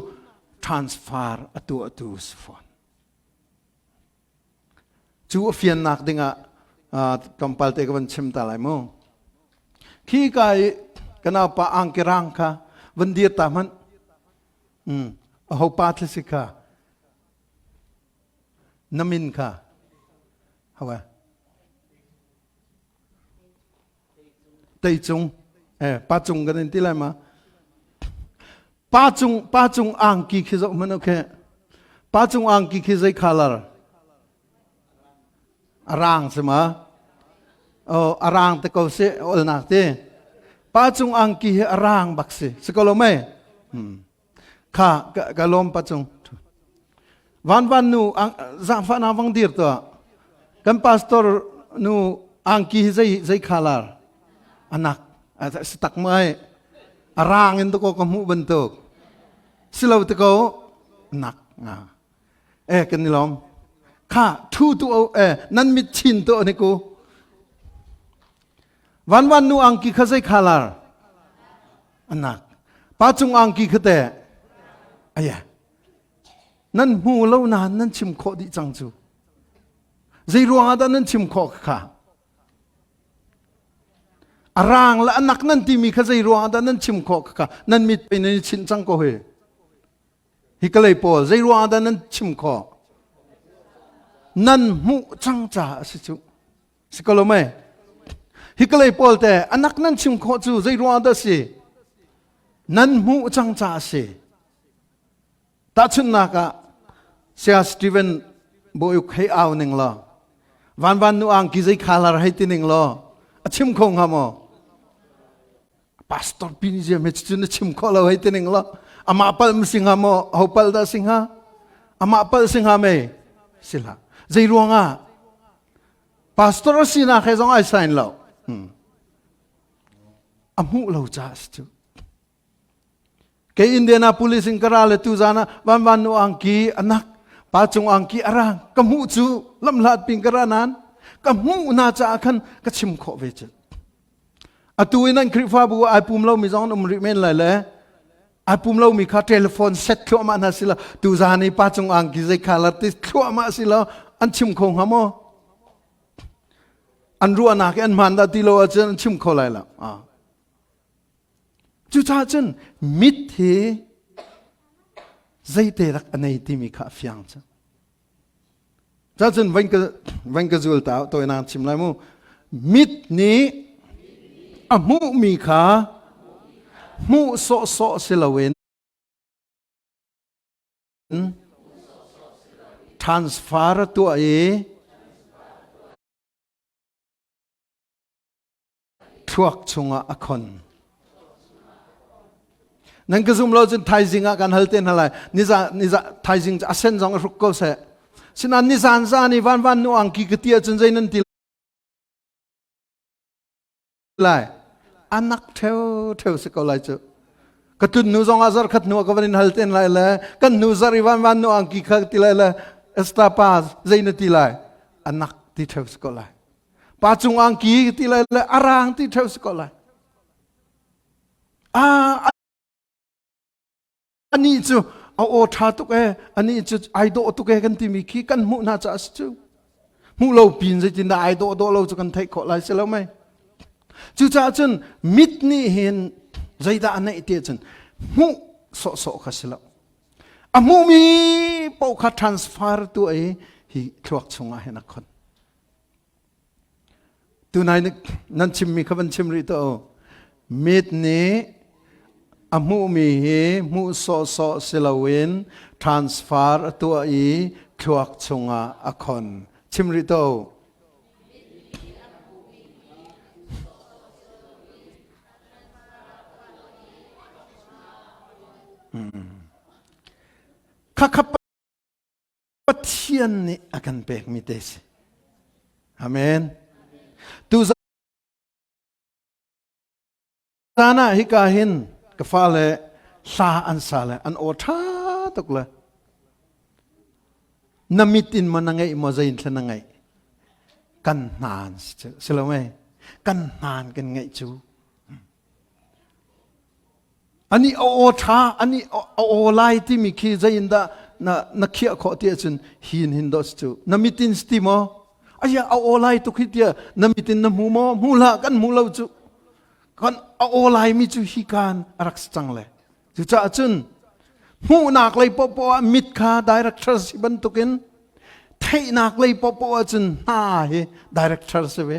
transfer a tuahtu si fawn. Cu a fiannak dingah tlawmpal te ka van chim ta lai mu. Khi ka i ka naupa angki rang kha van dir ta hmanh. Mm, a ho pa thil si kha. Na min kha. Hawa. Teicung. Eh, pa cung kan in ti lai ma. Pa cung pa cung angki khi zoh hmanh okay. Pa cung angki khi zei color? A rang si ma? Oh, a rang te ko si olnak te. Pa cung angki hi a rang bak si. Si ko lo mei? Hmm. Kha ka, ka lawm pa cung. Van van nu zaangfah na vang dir tuah. Kan pastor nu angki hi zei zei khalar anak si tak mai a rang in to ko ka hmuh bantuk silo te ko nak nga eh kan ni lawm kha thu tu eh nan mit chin to ni ku Van van nu angki kha zei khalar? Anak. Pa cung angki kha te? Aya. Nan hmu lo nain nan chim khawh dih cang cu. Zei ruang ah dah nan chim khawh kha? A rang le anak nan timi kha zei ruang ah dah nan chim khawh kha? Nan mit pe nan i chinh cang ko hi. Hi kalei pawl zei ruang ah dah nan chim khawh? Nan hmuh cang caah a si cu. Si ko lo mei? Hi kalei pawl te anak nan chim khawh cu zei ruang dah si? Nan hmuh cang caah a si. Tahchunhnak ah Saya Stephen Bawiuk hei au ning law van van nu angki zei khalar hei ti ning law a chim kho hnga maw? Pastor pin zia me cu na chim kho lo hei ti ning law amah pal ma si hnga maw? Ho pal dah si hnga? Amah pal si hnga mei? Si hlah. Zei ruang ah? Pastor a sinak he zong ai sign lo. Hmm. A hmuh lo caah si cu. Kei Indianapolis in ka ra le tu zan ah van van nu angki anak pa cung angki arang ka hmuh cu lamhlat pin ka ra nan ka hmuh na caah khan ka chim khawh ve cu. Atu in an Khrihfabu ai pum lomi zong an um rih men lai le ai pum lomi kha telephone set thluahmah hna si lo tu zan i pa cung angki zei kha la ti thluahmah si lo an chim kho hnga maw an ruahnak i an hmaan dah ti lo ahcun an chim kho lai lo. Cucaah cun mit hi zeite rak a nei timi kha a fiang cu. Cacun van ka van ka zul ta tawinak chim lai mu. Mit nih a hmuhmi kha hmuh sawhsawh si loin transfer a tuah i thluak chungah a khon. Nan ka zum lo cun thaizing ah kan hal te hna lai. Niza niza thaizing a sen zong a hruk ko seh. Sinain nizan zan i van van nu angki ka ti ahcun zei nan ti lai? Anak theu theu si ko lai cu. Ka tun nu zong ah zarkhat hnu ah ka van in hal ten lai le kan hnu zar i van van nu angki kha ti lai le Esther pa zei na ti lai? Anak ti theu si ko lai. Pa cung angki ti lai le arang ti theu si ko lai. Ah, ani cu a aw ṭha tuk e, ani cu ai dawh tuk e kan timi khi kan hmuh hna caah si cu. Hmuh lo pin zeitindah ai dawh dawh lo cu kan theih khawh lai si lo mei. Cucaah cun mit nih hin zeidah a neih ti ahcun hmuh sawhsawh kha si lo. A hmuhmi paoh kha transfer tu i hi thluak chungah hin a khon. Tunai nan chimmi kha van chim rih tuah u. Mit nih a hmuhmi hi hmuh sawhsawh si loin transfer a tuah i thluak chungah a khon. Chim rih tuah u. Khakha Pathian nih a kan pekmi te si. Amen. Tu zan ah hika hin ka fale hla an sa le an aw ṭha tuk le na mit in maw na ngeih maw zei in thla na ngeih kan hnan si lo mei kan hnan kan ngeih cu Ani a aw ṭha, ani a aw lai timi khi zeiindah na, na khiah khawh ti ahcun hin hin dawh si cu. Na mit in si ti maw? Aya a aw lai tuk hi tiah na mit in na hmu maw? Hmu hlah, kan hmu lo cu. Kan a aw lai mi cu hi kan a rak si cang le. Cucaah cun hmuhnak lei poahpoah ah mit kha director si bantukin theihnak lei poahpoah ah cun hna hi director si ve.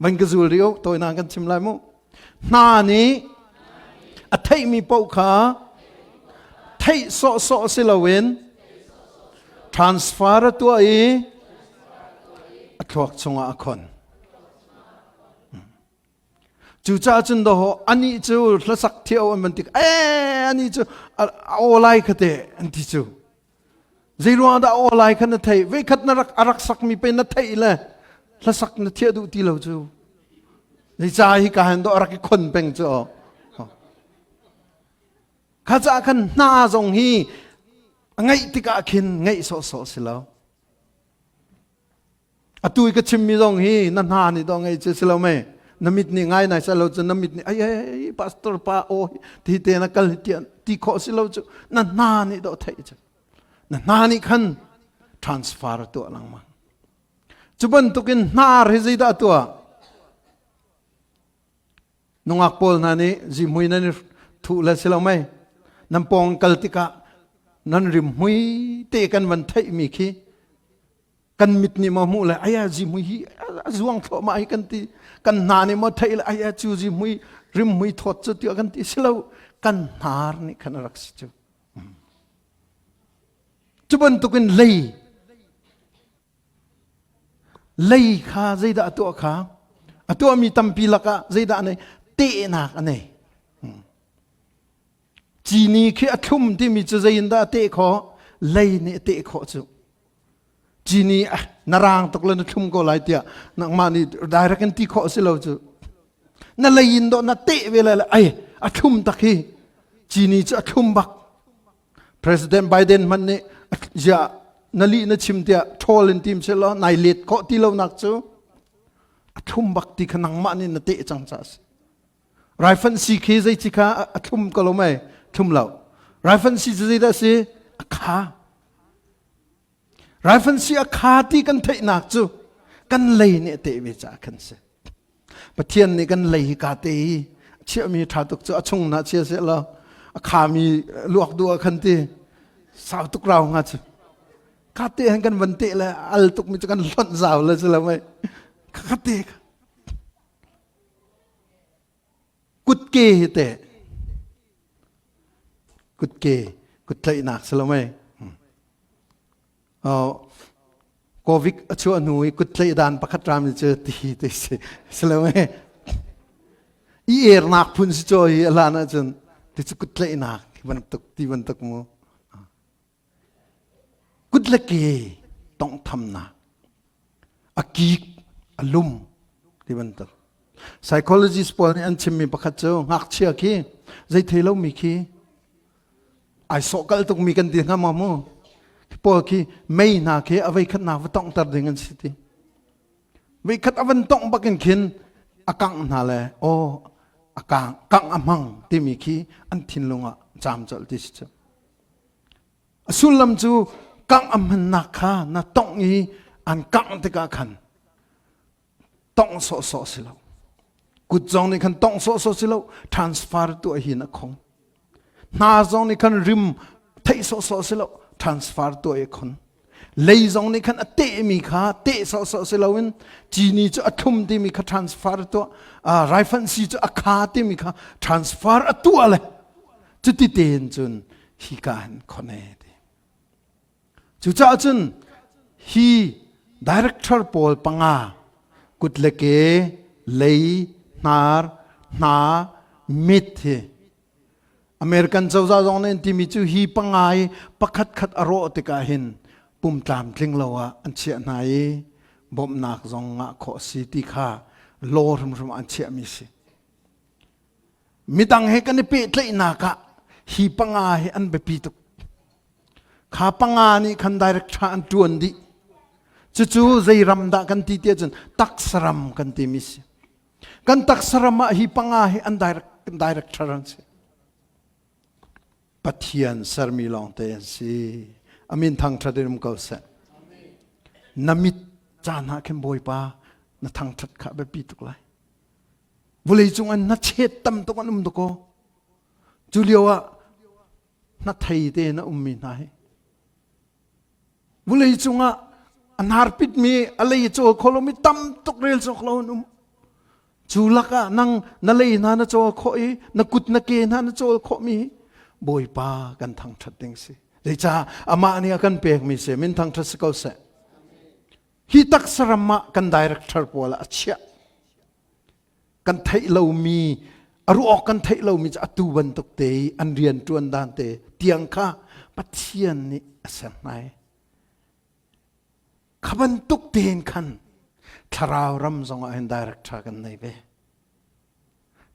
Van ka zul rih u, tawinak kan chim lai mu. Hna nih a theihmi paoh kha theih sawhsawh si loin transfer a tuah i a thluak chungah a khon. Cucaah cun dawh anih cu hlasak thiau an van tik ee anih cu a aw lai kha te an ti cu. Zeiruang dah aw lai kha na theih? Veikhat na rak a rak sakmi pe na theih le hlasak na thiah duh ti lo cu. Zeica hi ka han do a rak i khon peng cu. Kha caah khan hna zong hi a ngaih tikah khin ngaih sawhsawh si lo. Atu i ka chimmi zong hi na hna nih dawh ngei cu si lo mei. Na mit nih ngai nai lo cu na mit nih ai ai ai pastor pa aw ti te na kal ti ti khawh si lo cu na hna nih dawh theih cu. Na hna nih khan transfer a tuah lengmang. Cu bantukin hnar hi zeidah a tuah? Nungak pawl hna nih zihmui nan i thuh le si lo mei. Nan pawng kal tikah nan rimhmui te kan van theihmi khi kan mit nih maw hmuh le aya zihmui hi a zuang thluahmah hi kan ti kan hna nih maw theih le aya cu zihmui rimhmui thawt cu tiah kan ti si lo kan hnar nih khan a rak si cu cu bantukin lei lei kha zeidah a tuah kha a tuahmi tampi lakah zeidah a nei tehnak a nei cini khi a thlum timi cu zei in dah a teh khawh lei nih a teh khawh cu cini na rang tuk le na thlum ko lai tiah nangmah nih direct in ti khawh si lo cu na lei in dawh na teh ve lai le ai a thlum tak hi cini cu a thlum bak President Biden hmanh nih zia na lih na chim tiah ṭhawl in tim seh law nai let khawh ti lo nak cu a thlum bak ti kha nangmah nih na teh cang ca si Raifanh si khi zei ci kha a thlum ko lo mei? Thlum lo. Raifanh si cu zeidah si? A kha. Raifanh si a kha ti kan theihnak cu kan lei nih a teh ve caah khan si. Pathian nih kan lei hi ka te hi. Chiahmi ṭha tuk cu a chung na chia seh law a khami luak duh ah khan ti sau tuk rau hnga cu. Kha te han kan van te le al tuk mi cu kan hlonh zau le si lo mei. Kha te kutke hi te kutke kuttlaihnak si lo mei. Covid a chuah hnu i kuttlaih dan pakhat ram cu ti ti si si lo mei. I ernak phun si chaw hi a hlan ahcun ti cu kuttlaihnak bantuk ti bantuk mu. Kut le ke tonghthamnak, a kik, a lum ti bantuk. Psychologist pawl nih an chimmi pakhat cu ngakchia khi zei thei lomi khi ai sawhkalh tukmi kan ti hnga maw mu? Pawl khi mei hna khi a voikhatnak va tonghter ding an si ti. Voikhat a van tongh bakin khin a kangh hna le aw a kang kangh a hmang timi khi an thinlung ah caam colh ti si cu. A sullam cu kangh a hmannak kha na tongh i an kangh tikah khan tongh sawhsawh si lo. Kut zong nih khan tongh sawhsawh si lo, transfer tuah hi na khong. Hna zong nih khan rim theih sawhsawh si lo, transfer tuah i khon. Lei zong nih khan a tehmi kha teh sawhsawh si loin cini cu a thlum timi kha transfer tuah, uh, raifansi cu a kha timi kha transfer a tuah le cuti tein cun hi ka hin khone ti. Cucaah cun hi director pawl panga kut le ke, lei, hnar, hna, mit hi American cozah zong nih an timi cu hi panga hi pakhat khat a rawh tikah hin pum tlamtling lo ah an chiah hna i bawmhnak zong ngah khawh a si ti kha law hrimhrim an chiahmi si. Midang he kan i pehtlaihnak ah hi panga hi an biapi tuk. Kha panga nih khan direct tha an ṭuan dih. Cucu zei ram dah kan ti tiah cun taksaram kan timi si. Kan taksaram ah hi panga hi an direct, director an si. Pathian sermi lawngte an si. Amin thangṭhat in um ko seh. Na mit caan ah khin Bawipa na thangṭhat kha biapi tuk lai. Vawleicung an hnachet tam tuk an um dakaw. Cu lio ah hnathei te na ummi hna hi vawleicung ah a hnarpitmi a lei cawl kho lomi tam tuk rel cawk lo an um. Cu lakah nang na lei hna na cawl khawh i na kut na ke hna na cawl khawhmi Bawipa kan thangṭhat ding si. Zeicah amah nih a kan pekmi si min thangṭhat si ko seh. Hi taksa ram ah kan director pawl ah a chiah. Kan theih lomi a ruah awk kan theih lomi cu atu bantuk te i an rian ṭuan dan te tiang kha Pathian nih a ser hna i kha bantuk tein khan thlarau ram zong ah hin director kan nei ve.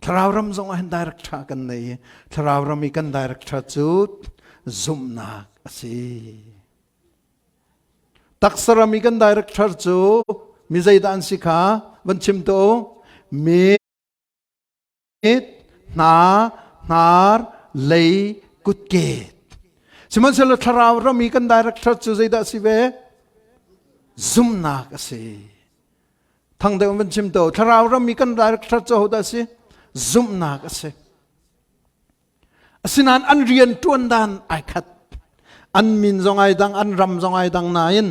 Thlarau ram zong ah hin director kan nei i thlarau ram i kan director cu zumhnak a si. Taksaram i kan director cu mi zeidah an si kha van chim to mit, hna, hnar, lei, kutke. Sihmanhsehlaw thlarau ram i kan director cu zeidah a si ve? Zumnak a si. Thang deuh van chim to thlarau ram i kan director cu hodah a si? Zumhnak a si. Asinain an rian ṭuan dan ai khat. An min zong ai dang, an ram zong ai dang nain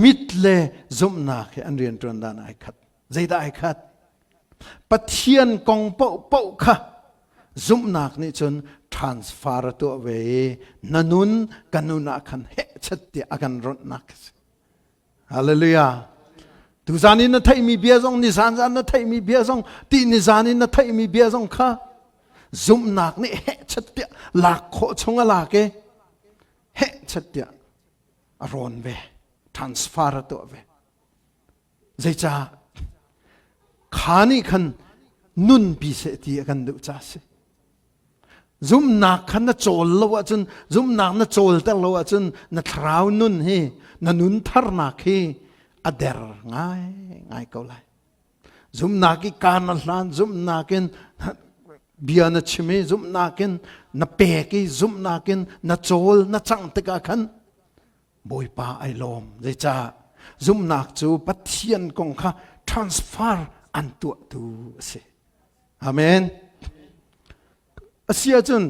mit le zumhnak he an rian ṭuan dan ai khat. Zeidah ai khat? Pathian kong paohpaoh kha zumhnak nih cun transfer a tuah ve i na nun ka nun ah khan hehchet tiah a kan ronhnak a si. Hallelujah. Tuzan in na theihmi bia zong nizan zan na theihmi bia zong ti nizan in na theihmi bia zong kha zumhnak nih hehchat tiah lak khawh chung a lak i hehchat tiah a rawn ve transfer a tuah ve zeicah kha nih khan nunpi seh ti a kan duh ca si Zumhnak kha na cawl lo ahcun, zumhnak na cawlter lo ahcun na thlarau nun hi, na nun tharnak hi a der ngai ngai ko lai. Zumhnak i kaan na hlan, zumhnak in bia na chim i, zumhnak in na pek i, zumhnak in na cawl, na cangh tikah khan Bawipa ai lawm. Zeicah? Zumhnak cu Pathian kong kha transfer an tuahtu a si. Amen. A si ahcun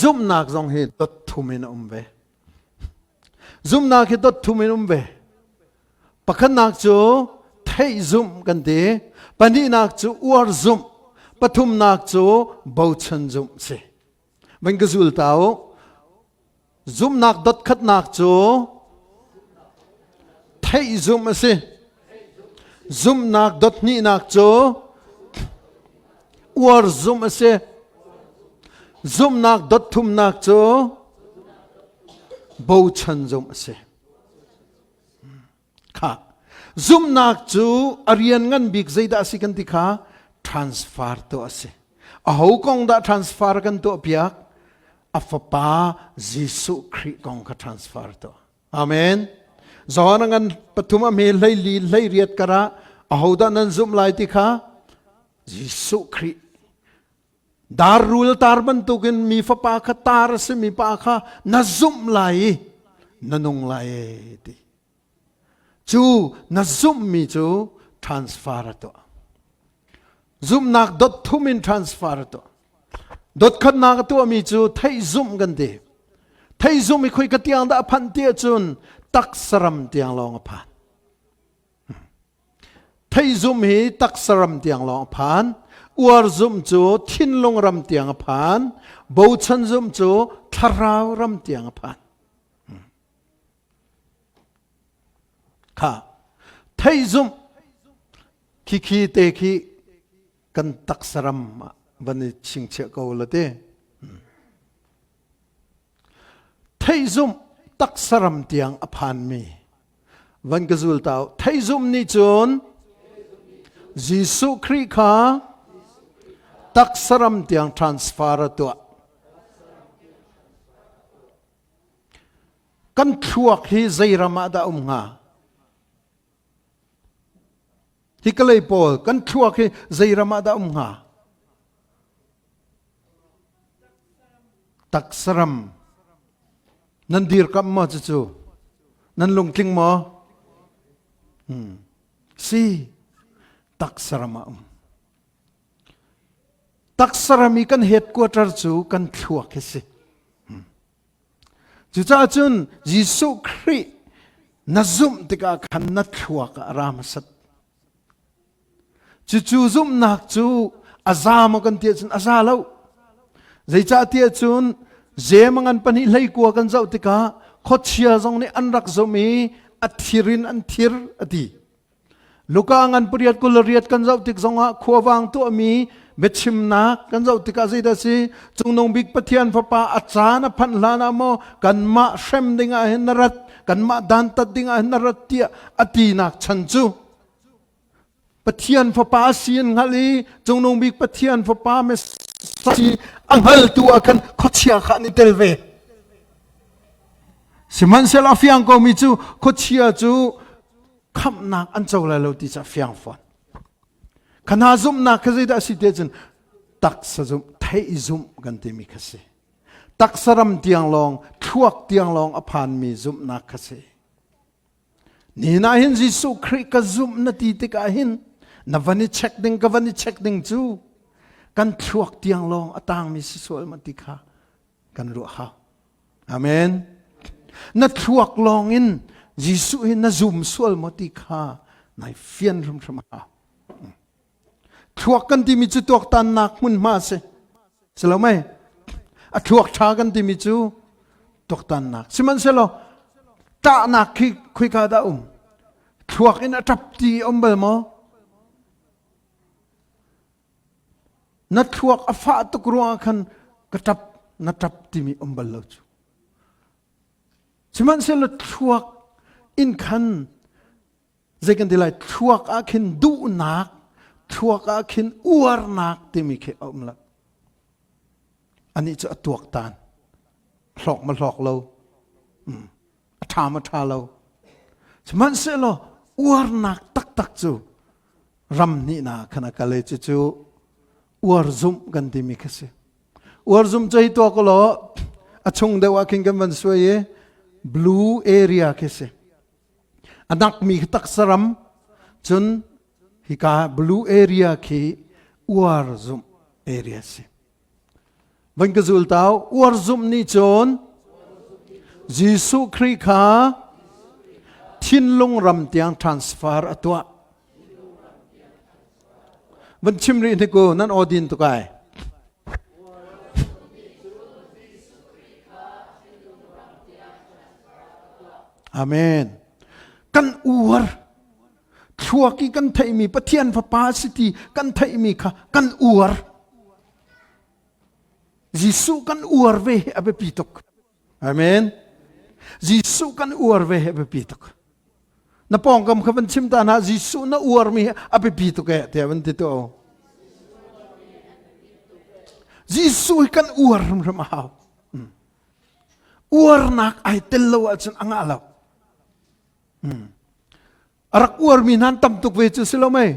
zumhnak zong hi dot thum in a um ve. Zumhnak hi dot thum in um ve. Pakhatnak cu theih zumh kan ti. Pahnihnak cu uar zumh. Pathumnak cu bochan zumh si. Van ka zul ta u. Zumhnak dotkhatnak cu theih zumh a si. Zumhnak dothnihnak cu uar zumh a si. Zumhnak dotthumnak cu bochan zumh a si. Kha zumhnak cu a rian ngan bik zeidah a si kan ti kha transfer tuah a si. Aho kong dah transfer kan tuah piak? A fapa Jesuh Khrih kong kha transfer tuah. Amen. John ngan pathum a hme hlei li hlei riat karah ahodah nan zumh lai ti kha Jesuh Khrih Dar rul tar bantukin mi fapa kha tar a simi pa kha na zumh lai i na nung lai e ti. Cu na zumhmi cu transfer a tuah. Zumhnak dot thum in transfer a tuah. Dot khatnak a tuahmi cu theih zumh kan ti. Theih zumh i khoi ka tiang dah a phanh ti ahcun taksaram tiang lawng a phan. Theizum hi taksa ram tiang lawng a phan. Uar zumh cu thinlung ram tiang a phan. Bochan zumh cu thlarau ram tiang a phan. Kha theizumh khi khi te khi kan taksa ram ah van i chingchiah ko la te. Theihzumh taksaram tiang a phanmi van ka zul ta theihzumh nih cun Jesuh Khrih kha taksaram tiang transfer a tuah. Kan thluak hi zei ram ah dah um hnga? Hi kalei pawl kan thluak hi zei ram ah dah um hnga? Taksaram nan dirkamh maw cucu? Nan lungtling maw? Hmm. Si, taksaram ah um. Taksaram i kan headquarter cu kan thluak hi si. Hmm. Cucaah cun Jesuh Khrih na zumh tikah khan na thluak ah a ra hmasat. Cucu zumhnak cu a za maw kan ti ahcun a za lo. Zeicahtiah cun Jem ngan pahnih hleikua kan zoh tikah khuachia zong nih an rak zumh i a thir in an thir a ti. Luka ngan pariat kul riat kan zoh tik zongah khuavang tuahmi biachimnak kan zoh tikah zeidah si cungnung bik Pathian fapa a caan a phanh hlan ah maw kanmah hrem ding ah hin na rat kanmah dantat ding ah hin na rat tiah a tinak chan cu Pathian fapa a si an hngalh i cungnung bik Pathian fapa Messiah a hngaltu ah khan khuachia kha an i tel ve. Sihmanhsehlaw a fiang komi cu khuachia cu khamhnak an co lai lo ti cu a fiang fawn. Khana zumhnak kha zeidah a si ti ahcun taksa zumh, theih zumh kan timi kha si. Taksa ram tiang lawng, thluak tiang lawng a phanmi zumhnak kha si. Nihin ah hin Jesuh Khrih ka zumh na ti tikah hin na van i check ding ka van i check ding cu kan thluak tiang lawng a tangmi si sual ma ti kha kan ruah hau. Amen. Na thluak lawng in Jesuh hi na zum sual maw ti kha nai fian hrimhrim hau. Thluak kan timi cu tuaktannak hmunhma a si. Si lo mei? A thluak ṭha kan timi cu tuaktannak. Sihmanhsehlaw ṭahnak khi khuika dah um? Thluak in a ṭap ti um bal maw? Na thluak a fah tuk ruangah khan ka ṭap na ṭap timi um bal lo cu. Sihmanhsehlaw thluak in khan zei kan ti lai thluak ah khin duhnak thluak ah khin uarnak timi khi a um lo anih cu a tuaktan hlawk ma hlawk lo a ṭha ma ṭha lo sihmanhsehlaw uarnak taktak cu ram hnihnak khan a kal i cucu uar zumh kan timi kha si uar zumh cu hi tuak law a chung deuh ah khin kan van suai i blue area khi si A nakmi khi taksa ram, cun hika blue area khi uar zumh area si. Van ka zul tau uar zumh nih cun Jesuh Khrih kha thinlung ram tiang transfer a tuah. Van chim rih hnik u nan aw din tuk ai. Amen. Kan uar thluak i kan theihmi Pathian Fapa si ti kan theihmi kha kan uar. Jesuh kan uar ve hi a biapi tuk. Amen. Jesuh kan uar ve hi a biapi tuk. Na pawngkam kha van chim ta hna Jesuh na uarmi hi a biapi tuk eh tiah van ti tu. Jesuh hi kan uar hrimhrim a hau. Hmm. Uarnak ai tel lo ahcun a ngah lo. Hmm. A rak uarmi hna an tam tuk ve cu si lo mei.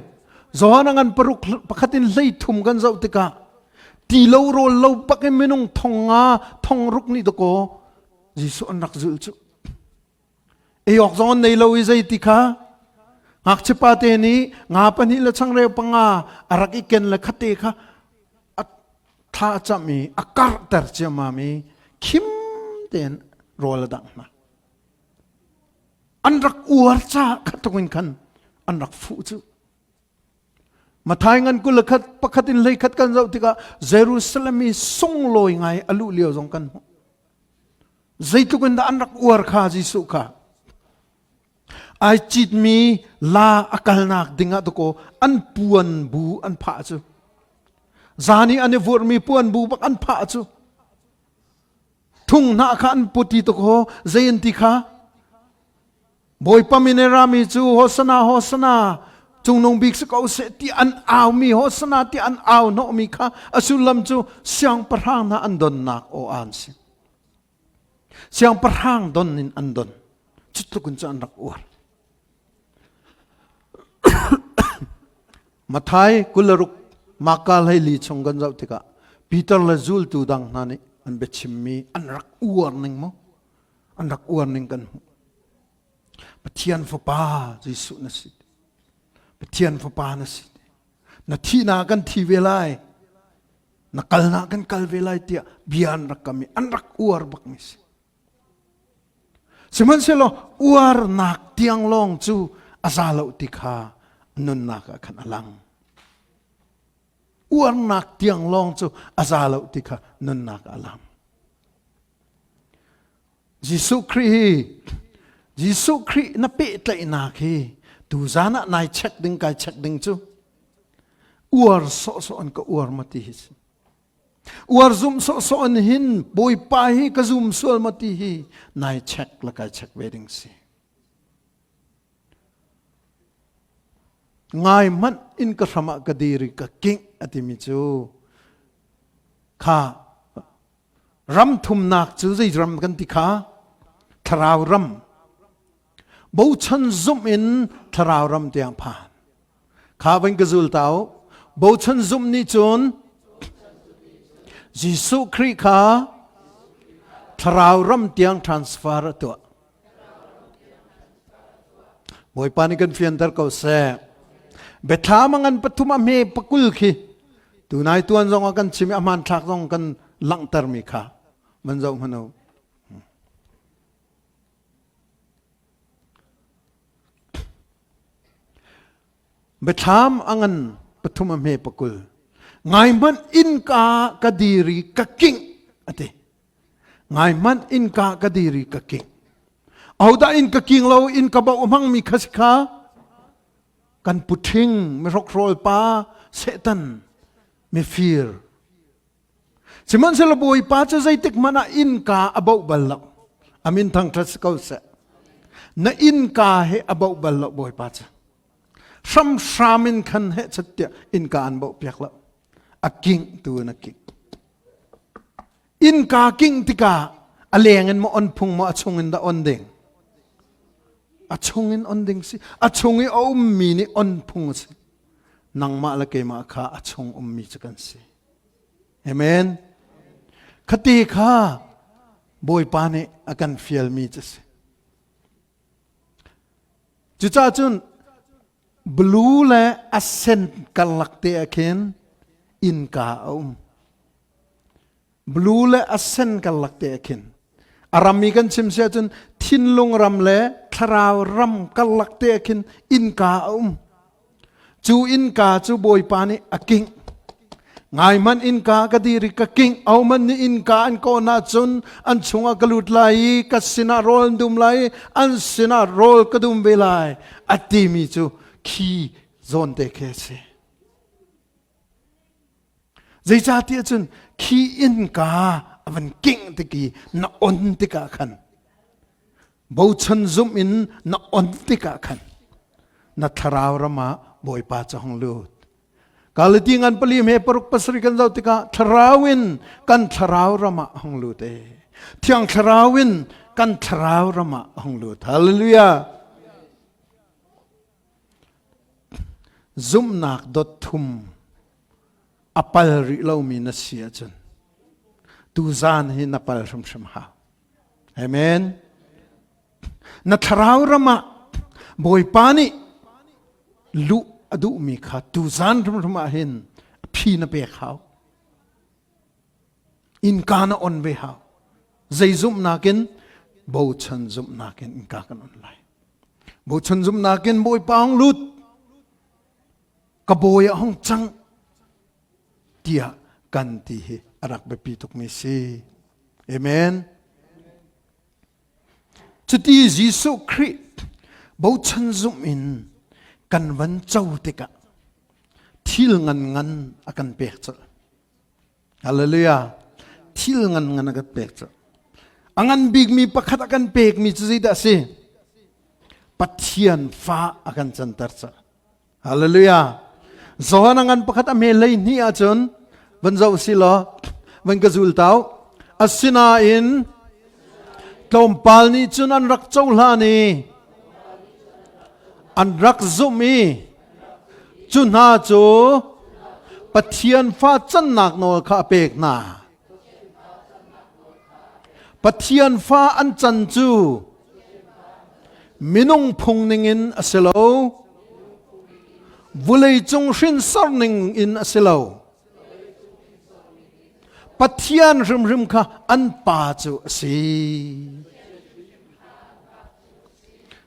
Johan a ngan paruk pakhat in hlei thum kan zoh tikah ti lo rawl lo bak in minung thong nga thong ruk nih dakaw Jesuh an rak zulh cu. Ei awk zong an nei lo i zei ti kha ngakchiapa te nih nga pahnih le changreu panga a rak i ken le khate kha a thla a camh i a karhter ciammam i khim tein rawl a dangh hna. An rak uar caah kha tluk in khan an rak fuh cu. Mathai ngan 21 pakhat in 11 kan zoh tikah Jerusalem i sunglawi ngai a luh lio zong kan hmuh. Zeitluk in dah an rak uar kha Jesuh kha. Ai citmi la a kalnak dingah dakaw an puan bu an phah cu. Zan i an i vurhmi puan bu bak an phah cu. Thung hna kha an put i dakaw zei an ti kha Bawipa min in rami cu Hosana Hosana cungnung bik si ko seh ti an aumi Hosana ti an au hnawhmi kha a sullam cu siangpahrang hna an donnak aw an si. Siangpahrang don in an don. Cutluk in cu an rak uar. Mathai 26 Maka hleili chung kan zoh tikah Peter le zultu dang hna nih an biachimmi an rak uar ning mu an rak uar ning kan hmuh. Pathian Fapa Jesuh na si. Pathian Fapa na si. Na thihnak kan thi ve lai. Na kalnak kan kal ve lai tiah bia an rak kam i an rak uar bakmi si. Sihmanhsehlaw uarnak tiang lawng cu a za lo ti kha nunnak ah khan a lang. Uarnak tiang lawng cu a za lo ti kha nunnak ah a lang. Jesuh Khrih hi Jesuh Khrih na pehtlaihnak hi tuzan ah nai check ding kai check ding cu uar sawhsawh an ka uar ma ti hi si. Uar zum sawhsawh an hin Bawipa hi ka zum sual ma ti hi nai check la kai check ve ding si. Ngai hmanh in ka hram ah ka dir i ka kingh a timi cu kha Ram thumnak cu zei ram kan ti kha? Thlarau ram. Bochan zumh in thlarau ram tiang phan. Kha van ka zul ta u. Bochan zumh nih cun Jesuh Khrih kha thlarau ram tiang transfer a tuah. Bawipa nih kan fianter ko seh. Biathlam a ngan pathum a hme pakul khi tunai tuan zong ah kan chim i a hmanthlak zong kan langhtermi kha man zoh hmanh u. Biathlam a ngan pathum a hme pakul. Ngai hmanh innka ka diri ka kingh a ti. Ngai hmanh innka ka dir i ka king. Ahodah inn ka king lo inn ka bauh hmangmi kha si kha kan puṭhing mihrokhrawl pa Satan mifir. Sihmanhsehlaw Bawipa cu zeitik hmanh ah innka a bauh bal lo. A min thangṭhat si ko seh. Na innka he a bauh bal lo Bawipa cu. Hramhram in khan heh chat tiah innka an bauh piak lo. A king tu in a king. Innka kingh tikah a leng in maw on phung maw a chung in dah on ding? A chung in on ding si. A chung i a ummi nih on phung a si. Nangmah le keimah kha a chung ummi cu kan si. Amen. Khati kha Bawipa nih a kan fialmi cu si. Cucaah cun blue le a sen karlak te ah khin innka a um. Blue le a sen karlak te ah khin a ram i kan chim si ahcun thinlung ram le thlarau ram karlak te ah khin innka a um. Cu innka cu Bawipa nih a kingh. Ngai hmanh innka ka dir i ka kingh. Ahohmanh nih innka an kawn ahcun an chungah ka lut lai i ka sinah rawl an dum lai i an sinah rawl ka dum ve lai a timi cu khi zawn te khi a si. Zeicahtiah cun khi innka a van kingh tik i na on tikah khan bochan zumh in na on tikah khan na thlarau ram ah Bawipa cu hung lut. Galati ngan pali he paruk pasarih kan zoh tikah thlarau in kan thlarau ram ah hung lut e. Thiang thlarau in kan thlarau ram ah hung lut. Hallelujah. Zumhnak dot thum a pal rih lomi na si ahcun tuzaan hi na pal hrimhrim hau. Amen. Na thlarau ram ah Bawipa nih luh a duhmi kha tuzaan hrimhrim ah hin a phi na pek hau. Innka na on ve hau. Zei zumhnak in? Bochan zumhnak in innka kan on lai. Bochan zumhnak in Bawipa hung lut. Ka bawi ah hung cang tiah kan ti hi a rak biapi tukmi si. Amen. Cuti Jesuh Khrih bochan zumh in kan van co tikah thil ngan ngan a kan pek colh. Hallelujah. Thil ngan ngan a kan pek colh. A ngan bikmi pakhat a kan pekmi cu zeidah a si? Pathian fa a kan canter colh. Hallelujah. Johan a ngan pakhat a hme hlei hnih ahcun van zoh si law van ka zul tau. Asinain tlawmpal nih cun an rak cohlan i an rak zumh i cu hna cu Pathian fa cannak nawl kha a pek hna. Pathian fa an can cu minung phung ningin a si lo, vuleicung hrinsor ning in a si lo. Pathian hrimhrim kha an pa cu a si.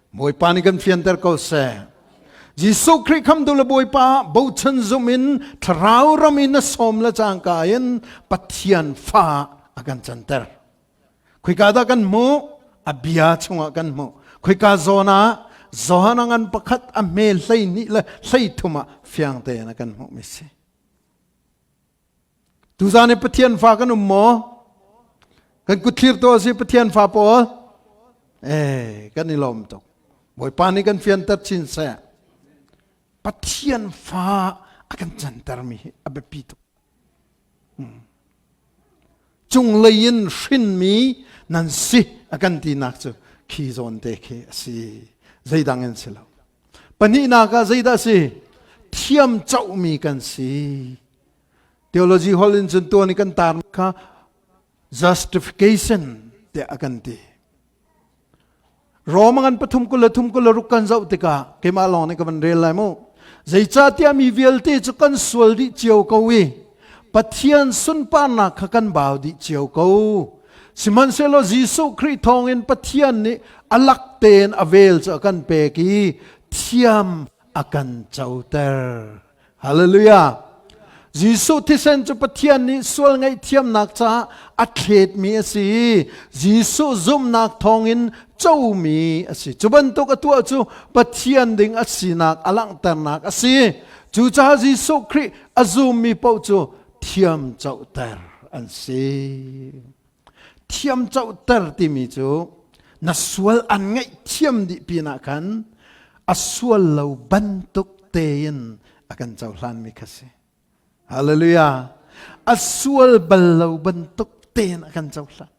Bawipa nih kan fianter ko seh. Jesuh Khrih khamtu le Bawipa bochan zum in thlarau ram in a sawm le cangka in Pathian fa a kan canter. Khoika dah kan hmuh? A bia chungah kan hmuh. Khoika zawn ah Johan a ngan pakhat a hme 12 le 13 ah fiang tein a kan hmuhmi si. Tuzaan i Pathian fa kan um maw? Kan kutthlir to a si Pathian fa pawl? Eh, kan i lawm tuk. Bawipa nih kan fianter chin seh. Pathian fa a kan cantermi hi a biapi tuk. Hmm. Cunglei in hrinmi nan si a kan tinak cu khi zawn te khi a si. Zeidang in si lo. Pahnihnak ah zeidah a si? Thiam cohmi kan si. Theology hall in cun tuan i kan tar kha justification tiah a kan ti. Rome ngan pathum kul le thum kul le ruk kan zoh tikah keimah lawng nih ka van rel lai mu. Zeicahtiah mi vialte cu kan sual dih cio ko i Pathian sunparnak kha kan bau dih cio ko. Sihmanhsehlaw Jesuh Khrih thawngin Pathian nih a lak tein a vel cu a kan pek i thiam a kan coter. Hallelujah. Jesuh thisen cu Pathian nih sual ngaihthiamnak caah a thletmi a si i Jesuh zumhnak thawngin comi a si. Cu bantuk a tuah cu Pathian ding a sinak a langhternak a si. Cucaah Jesuh Khrih a zummi paoh cu thiam coter an si. Thiam coter timi cu na sual an ngaihthiam dih pinah khan a sual lo bantuk tein a kan cohlanmi kha si. Hallelujah. A sual bal lo bantuk tein a kan cohlan.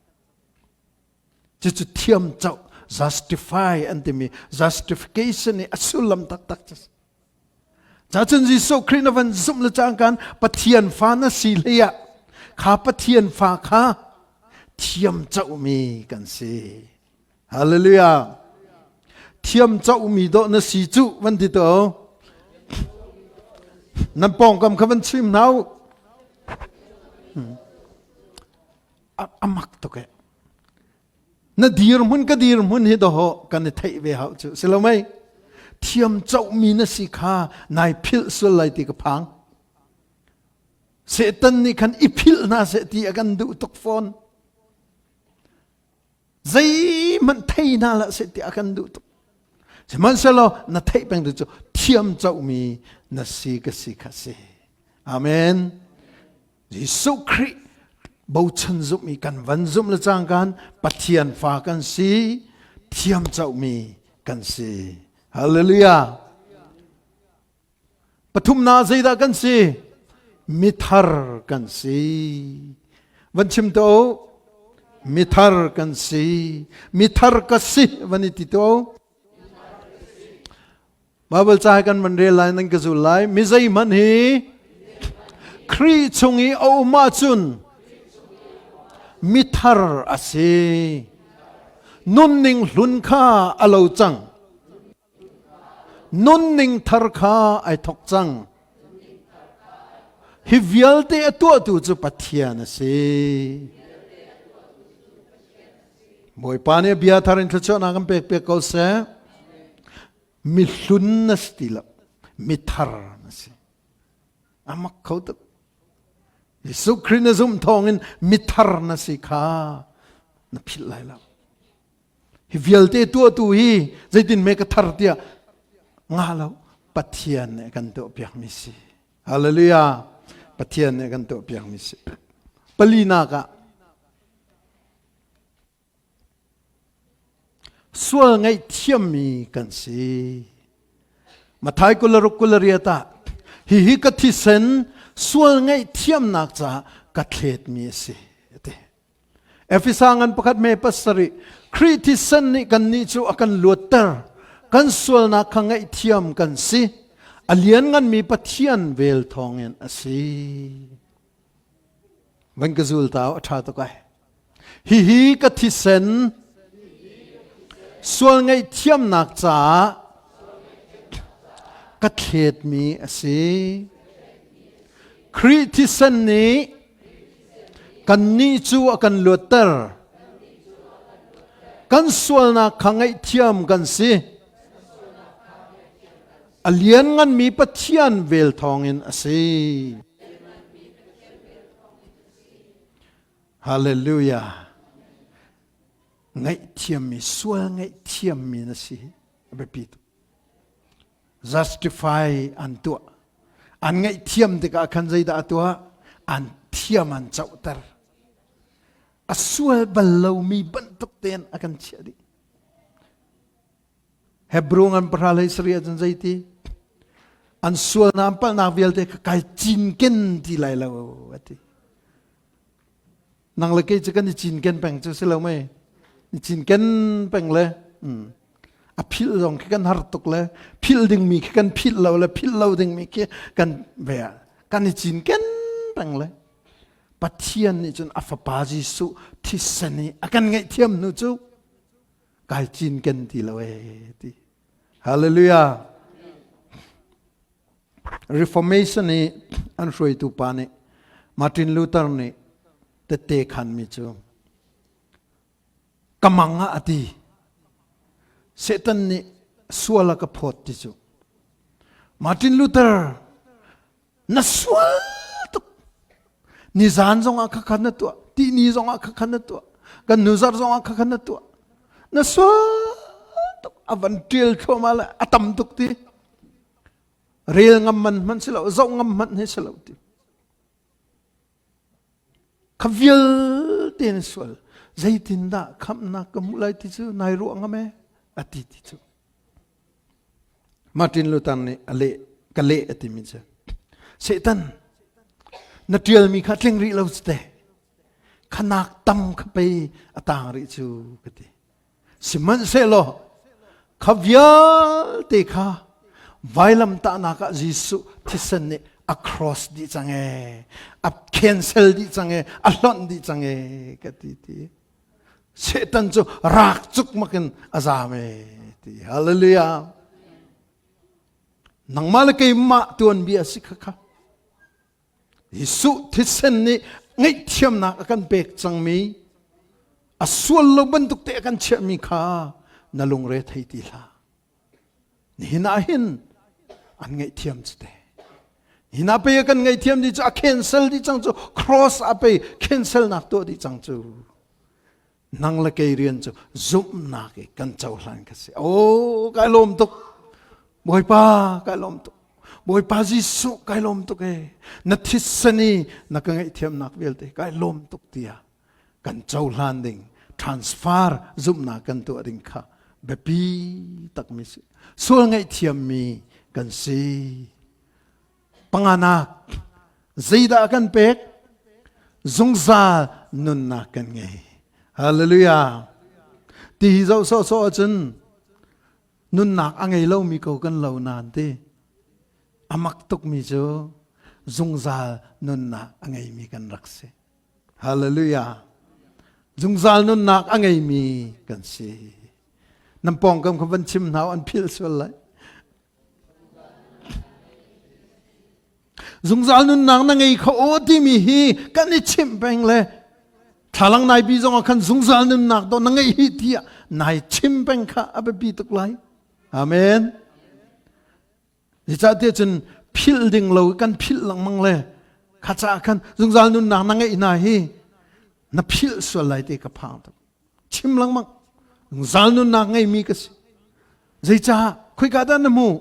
Cucu thiam coh justify an timi justification i a sullam taktak cu Cacun Jesuh Khrih na van zumh le cangkan Pathian fa na si hlei ah kha Pathian fa kha thiam cohmi kan si. Hallelujah. Thiam cohmi dawh na si cu van ti to. Nan pawngkam kha van chim hna u. A mak tuk e. Na dirhmun ka dirhmun hi doho kan i theih ve hau cu si lo mei? Thiam cohmi na si kha nai philh sual lai ti ka phang. Satan nih khan i philh hna seh ti a kan duh tuk fawn. Zeihmanh thei hna hlah seh ti a kan duh tuk. Sihmanhsehlaw na theih peng tu cu thiam cohmi na si ka si kha si. Amen. Jesuh Khrih bochan zumh i kan van zumh le cangkan Pathian fa kan si, thiam cohmi kan si. Hallelujah. Pathumnak zeidah kan si? Mithar kan si. Van chim to mithar kan si. Mithar ka si van i ti to. Bible ca kan van rel lai nan ka zul lai. Mi zeihmanh hi Khrih chung i a um ahcun mithar a si. Nunning hlun kha a lo cang. Nunning thar kha ai thawk cang. Hi vialte a tuahtu cu Pathian a si. Bawipa nih bia thar in thluachuahnak kan pek piak ko seh. Mihlun na si ti lo, mithar na si. A mak kho tuk. Jesuh Khrih na zumh thawngin mithar na si kha na philh lai lo. Hi vialte tuahtu hi zeitin me ka thar tiah nga lo Pathian nih kan tuahpiakmi si. Hallelujah. Pathian nih kan tuahpiakmi si. Palinak ah sual ngaihthiammi kan si. Mathai 26 28 ah hihi ka thisen sual ngaihthiamnak caah ka thletmi a si. Ati. Efesa ngan pakhat me pasarih Khrih thisen nih kannih cu a kan luatter kan sualnak kha ngaihthiam kan si a liannganmi Pathian vel thawngin a si van ka zul tau a ṭha tuk ai hihi ka thisen sual ngaihthiamnak caah ka thletmi a si Khrih thisen nih Kannih cu a kan luatter. Kan sualnak kha ngaihthiam kan si. A liannganmi Pathian vel thawngin a si. Hallelujah. Ngaihthiammi, sual ngaihthiammi na si. A biapi tuk. Justify an tuah. An ngaihthiam tikah khan zeidah a tuah? An thiam an cohter. A sual bal lomi bantuk tein a kan chiah dih. Hebrew ngan pahra hlei sarih ahcun zeiti? An sualnak an palhnak vialte kha kai cinken ti lai lo a ti. Nang le kei cu kan i cinken peng cu si lo mei? I cinken peng le a philh zong khi kan har tuk le philh dingmi khi kan philh lo le philh lo dingmi khi kan ve kan i cinken peng le Pathian nih cun a fapa Jesuh thisen i a kan ngaihthiam hnu cu kai cinken ti lo ee ti. Hallelujah. Reformation i an hruaitu pa nih Martin Luther nih tette khanmi cu ka mang ah a ti. Satan nih sual a ka phawt ti cu. Martin Luther na sual tuk. Nizan zongah khakha na tuah, tihni zongah khakha na tuah, kan nuzar zongah khakha na tuah. Na sual tuk a van ṭial thluahmah le a tam tuk ti. Rel ngam man hmanh si lo, zoh ngam hmanh hi si lo ti. Kha vialte na sual. Zeitindah khamhnak ka hmuh lai ti cu nai ruah ngam e a ti ti cu. Martin Luther nih a leh ka leh a timi cu Satan na ṭialmi kha tling rih lo cu te khanak tam kha pei a tang rih cu ka ti. Sihmanhsehlaw kha vialte kha vailamtahnak ah Jesuh thisen nih a cross dih cang ee, a cancel dih cang ee, a hlonh dih cang ee ka ti ti. Satan cu rak cuk makin a zaam ee ti. Hallelujah. Nangmah le keimah tuanbia si kha kha. Jesuh thisen nih ngaihthiamnak a kan pek cangmi a sual lo bantuk te a kan chiahmi kha na lungre thei ti hlah. Nihin ah hin an ngaihthiam cu te. Nihin ah pei a kan ngaihthiam dih cu a cancel dih cang cu cross a pei cancel nak tuah dih cang cu. Nang le kei rian cu zumhnak i kan cohlan ka si. Oh, kai lawm tuk. Bawipa, kai lawm tuk. Bawipa Jesuh, kai lawm tuk e. Na thisen i na ka ngaihthiamnak vialte kai lawm tuk tiah kan cohlan ding transfer zumhnak kan tuah ding kha biapi takmi si. Sual ngaihthiammi kan si. Panganak, zeidah kan pek? Zungzal nunnak kan ngei. Hallelujah. Ti hi zoh sawhsawh ahcun nunnak a ngei lomi ko kan lo nain ti a mak tukmi cu zungzal nunnak a ngeimi kan rak si. Hallelujah. Zungzal nunnak a ngeimi kan si. Nan pawngkam kha van chim hna an philh sual lai. Zungzal nunnak na ngei kho aw timi hi kan i chimh peng le thlalang nai bi zong ah khan zungzal nunnak dawh na ngeih hi tiah nai chim peng kha a biapi tuk lai. Amen. Zeicahtiah cun philh ding lo kan philh lengmang le kha caah khan zungzal nunnak na ngeih hna hi na philh sual lai ti ka phang tuk. Chim lengmang. Zungzal nunnak ngeimi ka si. Zeicah? Khoika dah na hmuh?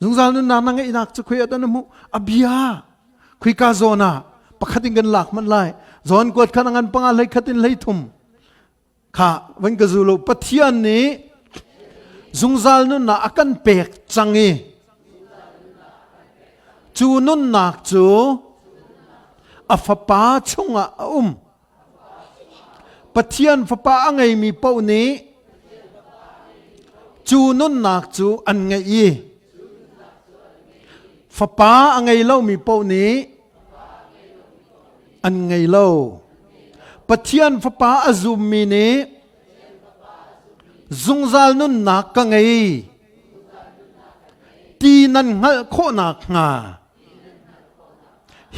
Zungzal nunnak na ngeihnak cu khoi ah dah na hmuh? A bia. Khoika zawn ah pakhat in kan lak hmanh lai. Zawn kuat khan a ngan panga hlei khat in hlei thum. Kha van ka zu lo Pathian nih zungzal nunnak a kan pek cang i cu nunnak cu a fapa chungah a um. Pathian fapa a ngeimi paoh nih cu nunnak cu an ngeih i fapa a ngei lomi paoh nih an ngei lo. Pathian fapa a zummi nih zungzal nunnak ka ngei ti nan hngalh khawh nakhnga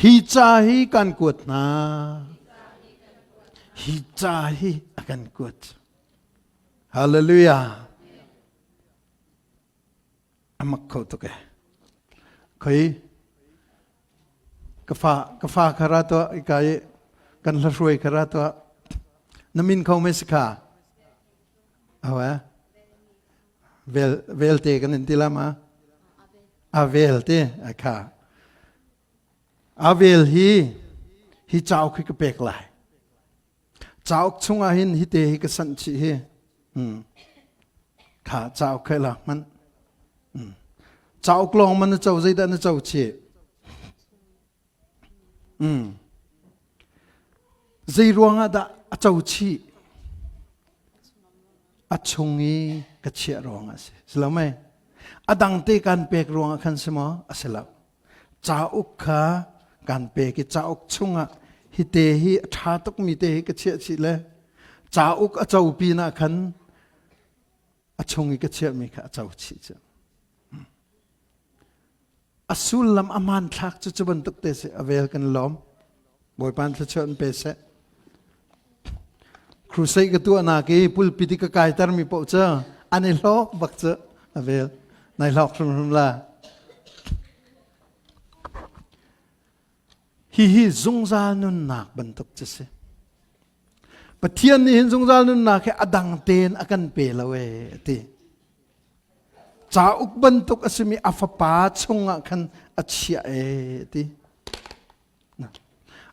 Hi ca hi kan kuat hna. Hi ca hi a kan kuat. Hallelujah. Amak kho tuk e. Khoi ka fa ka fa khara to ikai kan hla hruai khara to na min kho me sikha awa vel velte kan in ti lama A vel te a kha. A vel hi hi cauk hi ka pek lai. Cauk chungah hin hi te hi ka sanh chih hi. Hmm. Kha cauk khai la man. Hmm. Cauk lawng man na co zeidah na co chih? Mm. Zei ruangah dah a co chih? A chung i ka chiah ruangah a si. Si lo mei? A dang te kan pek ruangah khan si maw? A si lo. Cauk kha kan pek i cauk chungah hi te hi a ṭha tukmi te hi ka chiah chih le cauk a co pinah khan a chung i ka chiahmi kha a co chih cu. A sullam a hmanthlak cu cu bantuk te si a vel kan lawm. Bawipa thluachuah in pe seh. Crusade ka tuahnak i pulpit i ka kaitermi paoh cu an i hlawk bak cu a vel. Nai hlawk hrimhrim la. Hihi zungzal nunnak bantuk cu si. Pathian nih hin zungzal nunnak hi a dang tein a kan pe lo ee ti. Cauk bantuk a simi a fapa chungah khan a chiah ee ti.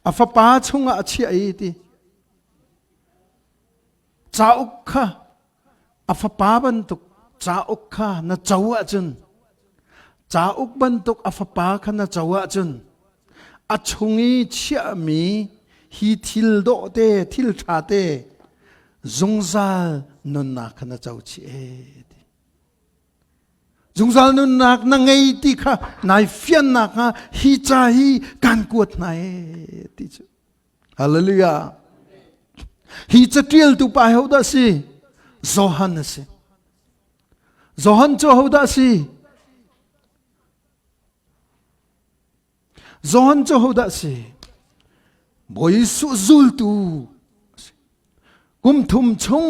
A fapa chungah a chiah i ti. Cauk kha a fapa bantuk cauk kha na co ahcun cauk bantuk a fapa kha na co ahcun a chung i chiahmi hi thil dawh te thil ṭha te zungzal nunnak kha na co chih ee ti. Zungzal nunnak na ngei ti kha nai fiannak hnga hi ca hi kan kuat hna ee ti cu. Hallelujah. Hi catialtu pa ho dah si? Johan a si. Johan cu ho dah si? Johan cu hodah si? Bawi Jesuh zultu a si. Kum thum chung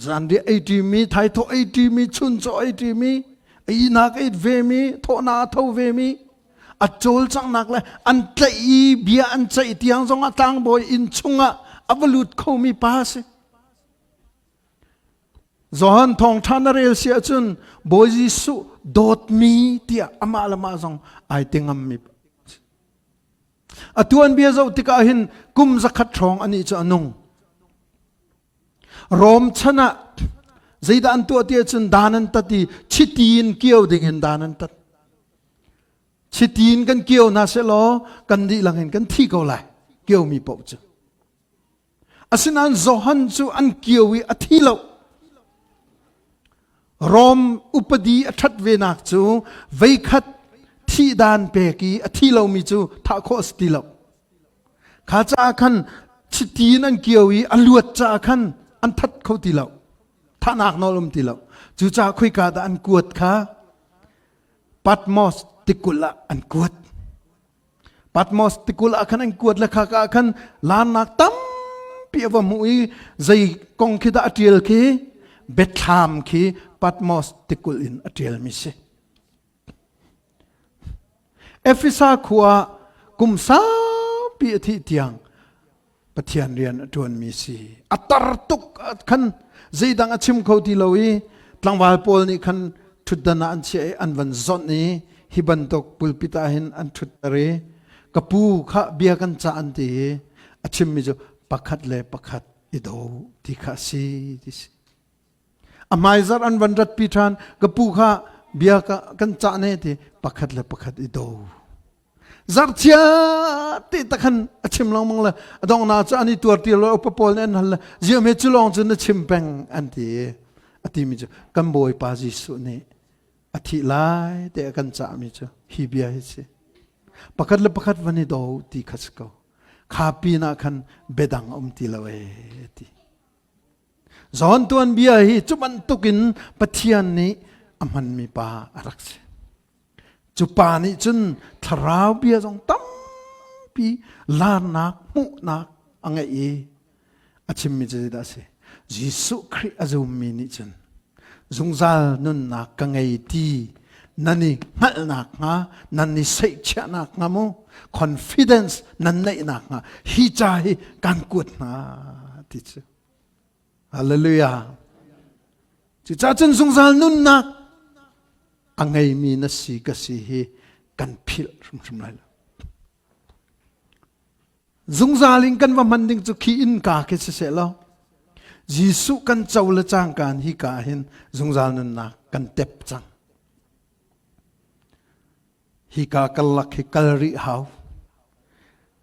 zanriah ei ṭimi, thaithawh ei ṭimi, chuncaw ei ṭimi, a ihnak a it vemi, thawhnak a tho vemi, a cawlcanghnak le an tlaih i bia an ceih tiang zongah tlangbawi inn chungah a va lut khomi pa a si. Johan thawngṭha na rel si ahcun Bawi Jesuh dawtmi tiah amah le mah zong ai ti ngammi A tuanbia zoh tikah hin kum zakhat hrawng anih cu a nung. Rom chan ah zeidah an tuah ti ahcun dan an tat i chiti in kio ding in dan an tat. Chiti in kan kio hna sehlaw kan dihlak in kan thi ko lai kiomi paoh cu. Asinain Johan cu an kio i a thi lo. Rom upadi a ṭhat venak cu veikhat thihdan pek i a thi lomi cu thah khawh a si ti lo. Kha caah khan chiti in an kio i a luat caah khan an that kho ti lo. Thahnak nawl um ti lo. Cucaah khoika dah an kuat kha Patmos tikulh ah an kuat. Patmos tikulh ah khan an kuat le khaka ah khan laarnak tampi a va hmuh i zei kong khi dah a ṭial khi biathlam khi Patmos tikulh in a ṭialmi si. Efesa khua kum saupi a thih tiang Pathian rian a ṭuanmi si. A tar tuk khan zeidang a chim kho ti lo i tlangval pawl nih khan ṭhutdan ah an chiah i an van zawnh i hi bantuk pulpit ah hin an ṭhutter i ka pu kha bia kan cah an ti i a chimmi cu pakhat le pakhat i do ti kha a si ti si. A hmaizarh an van ratpi ṭhan ka pu kha bia kan cah ne ti pakhat le pakhat i do. Zarhcia te tak khan a chim lengmang le a donghnak cu an i tuar ti lo upa pawl nih an hal le ziam he cu lawng cu na chim peng an ti a timi cu kan Bawipa Jesuh nih a thih lai te a kan cahmi cu hi bia hi si pakhat le pakhat van i do ti kha si ko kha pin ah khan biadang a um ti lo ee ti John tuanbia hi cu bantukin Pathian nih a hmanmi pa a rak si. Cu pa nih cun thlarau bia zong tampi laarnak hmuhnak a ngeih i a chimmi cu zeidah a si? Jesuh Khrih a zummi nih cun zungzal nunnak ka ngei ti nan i hngalhnak hnga nan i seihchiahnak hnga mu confidence nan neihnak hnga hi ca hi kan kuat hna ti cu Hallelujah. Cucaah cun zungzal nunnak a ngeimi na si ka si hi kan philh hrimhrim lai lo. Zungzal in kan va hman ding cu khi innka khi siseh law Jesuh kan co le cangkaan hi ka hin zungzal nunnak kan tep cang. Hika karlak hi kal rih hau.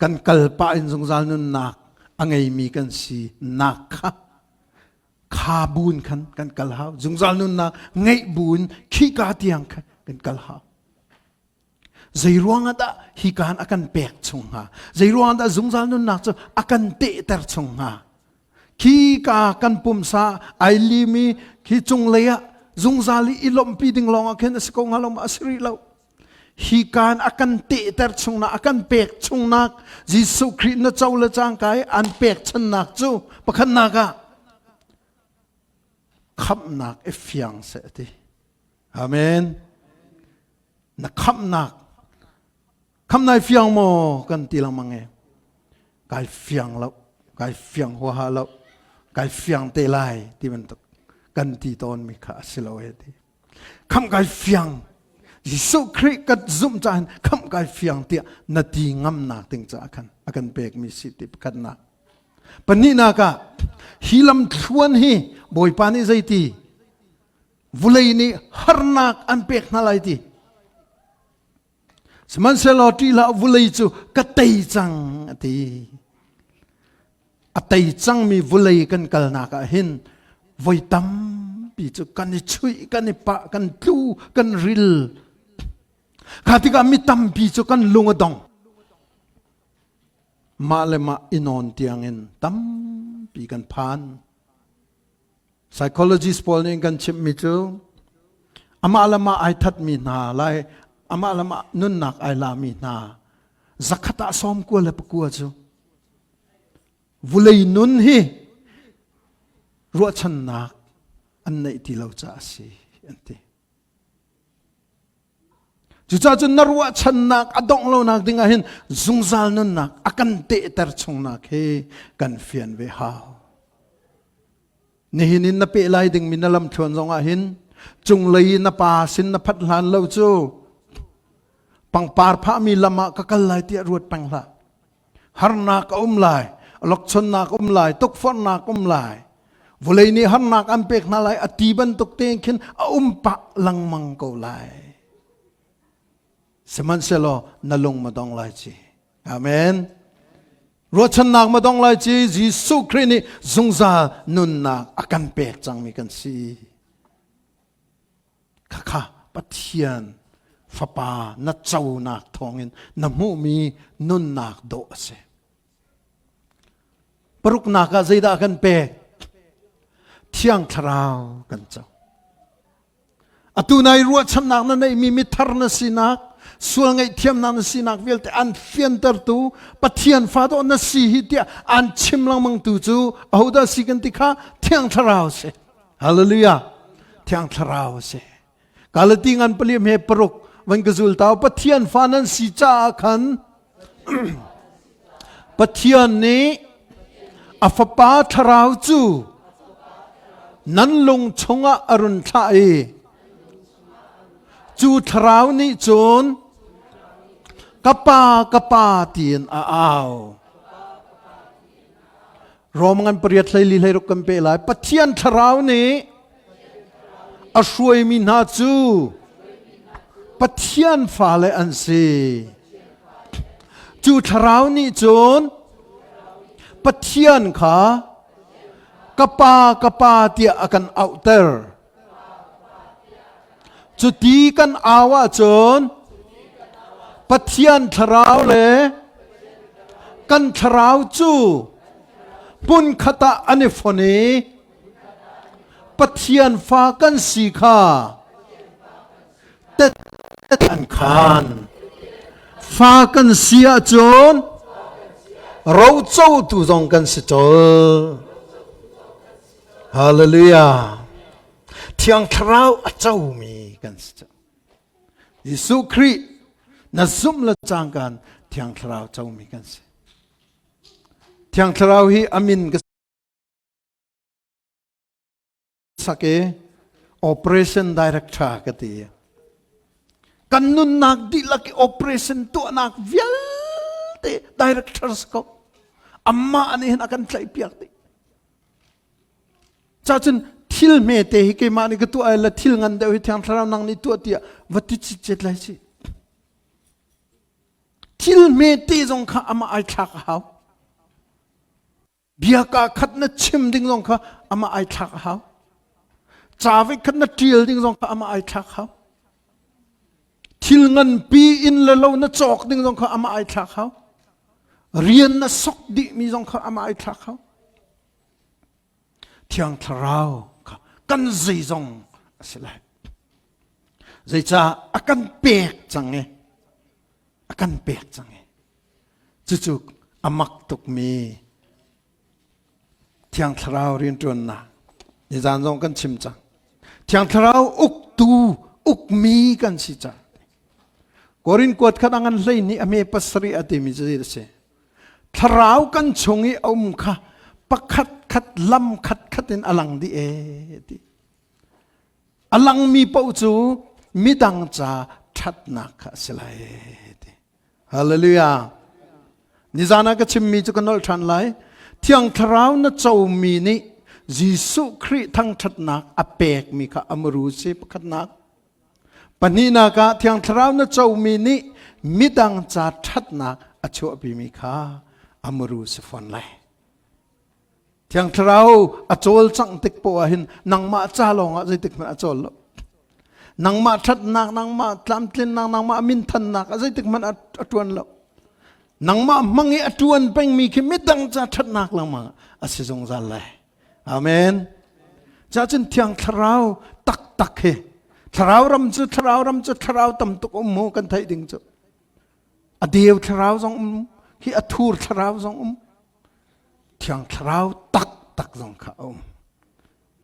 Kan kal pah in zungzal nunnak a ngeimi kan si nak kha kha buin khan kan kal hau. Zungzal nunnak ngeih buin khika tiang khan kan kal hau. Zei ruang ah dah hi kaan a kan pek chung hnga? Zei ruang ah dah zungzal nunnak cu a kan tehter chung hnga? Khi ka kan pumsa ai limi khi cunglei ah zungzal i i lawmhpi ding lawng ah khin a si ko hnga lo ma a si rih lo. Hi kaan a kan tehter chungnak a kan pek chungnak Jesuh Khrih na co le cangka i an pek channak cu pakhatnak ah khamhnak i fiang seh a ti. Amen. Na khamhnak Kham nai fiang maw kan ti lengmang e. Kai fiang lo, kai fiang huaha lo, kai fiang te lai ti bantuk kan ti tawn mi kha a si lo e ti. Kham kai fiang Jesuh Khrih ka zumh caah kham kai fiang tiah na ti ngamnak ding caah khan a kan pek mi si ti pakhatnak. Pahnihnak ah hi lam thluan hi Bawipa nih zeiti vulei nih harnak an pek hna lai ti. Sihmanhsehlaw ṭih hlah vulei cu ka tei cang a ti. A tei cangmi vulei kan kalnak ah hin voi tampi cu kan i chuih, kan i pah, kan tlu, kan ril. Kha tikah mi tampi cu kan lung a dong. Mah le mah i nawn tiangin tampi kan phan. Psychologist pawl nih kan chimhmi cu amah le mah ai thatmi hna lai amah le mah nunnak ai lami hna zakhat ah 99 cu. Vulei nun hi ruahchannak an neih ti lo caah a si an ti. Cucaah cun na ruahchannak a dongh lonak ding ah hin zungzal nunnak a kan tehter chungnak hi kan fian ve hau. Nihin in na peh lai dingmi na lamthluan zong ah hin cunglei i na pa sin na phanh hlan lo cu pangpar phahmi lam ah ka kal lai tiah ruat peng hlah. Harnak a um lai, lokchonnak um lai, tukforhnak um lai. Vawlei nih harnak an pek hna lai a ti bantuk tein khin a um pah lengmang ko lai. Sihmanhsehlaw na lung ma dong lai ci. Amen. Ruahchannak ma dong lai ci Jesuh Khrih nih zungzal nunnak a kan pek cangmi kan si. Khakha Pathian fapa na conak thawngin na hmuhmi nunnak dawh a si. Paruknak ah zeidah kan pek? Thiang Thlarau kan co. Atu nai ruahchannak na neihmi mithar na sinak, sual ngaihthiamnak na sinak vialte an fiantertu Pathian fa dawh na si hi tiah an chim lengmang tu cu ahodah si kan ti kha Thiang Thlarau si. Hallelujah. Thiang Thlarau si. Galati ngan pali he paruk van ka zul tau Pathian fa nan si caah khan Pathian nih a fapa thlarau cu nan lung chungah a run thlah i cu thlarau nih cun ka pa ka pa tiin a au. Rom ngan pariat hleili hleiruk kan pe lai. Pathian thlarau nih a hruaimi hna cu Pathian fale an si. Cu thlarau nih cun Pathian kha ka pa ka pa tiah a kan auhter. Cuti kan au ahcun Pathian thlarau le kan thlarau cu hmunkhat ah an i fon i Pathian fa kan si kha tet an khaan. Fa kan si ahcun rocotu zong kan si colh. Hallelujah. Thiang Thlarau a comi kan si cang. Jesuh Khrih na zumh le cangkan Thiang Thlarau comi kan si. Thiang Thlarau hi a min ka sak i operation director ka ti. Kan nunnak dihlak i operation tuahnak vialte director si ko. Amah nih hin a kan tlaihpiak dih. Cacun thil hmete hi keimah nih ka tuah ai la thil ngan deuh hi thiang thlarau nang nih tuah tiah va ti citcet lai si. Thil hmete zong kha amah ai thlak a hau. Bia ka khat na chim ding zong kha amah ai thlak a hau. Ca ve khat na ṭial ding zong kha amah ai thlak hau. Thil nganpi inn le lo na cawk ding zong kha amah ai thlak hau. Rian na sok dihmi zong kha amah ai thlak hau. Thiang Thlarau kha kan zeizong a si lai. Zeicah a kan pek cang i a kan pek cang i cucu a mak tukmi Thiang Thlarau rianṭuannak nizan zong kan chim cang. Thiang Thlarau uktu ukmi kan si cang. Korin kuat khat a ngan hlei nih a me pasarih a timi cu a si. Thlarau kan chung i a um kha pakhat khat lam khat khat in a lang dih e ti. A langmi paoh cu midang ca ṭhatnak kha a si lai ti. Hallelujah. Nizan ah ka chimmi cu ka nolh ṭhan lai. Thiang Thlarau na comi nih Jesuh Khrih thangṭhatnak a pekmi kha a muru si pakhatnak. Pahnihnak ah Thiang Thlarau na comi nih midang ca ṭhatnak a chuahpimi kha a muru si fawn lai. Thiang Thlarau a cawlcangh tik poah ah hin nangmah ca lawngah zeitik hmanh a cawl lo. Nangmah ṭhatnak, nangmah tlamtlinnak, nangmah minthannak ah zeitik hmanh a ṭuan lo. Nangmah hmang i a ṭuan pengmi khi midang ca ṭhatnak lengmang a si zungzal lai. Amen. Cacun Thiang Thlarau taktak hi Thlarau ram cu Thlarau ram cu Thlarau tam tuk um mu kan theih ding cu. A deu Thlarau zong um, hi a thur Thlarau zong um. Thiang Thlarau taktak zong kha a um.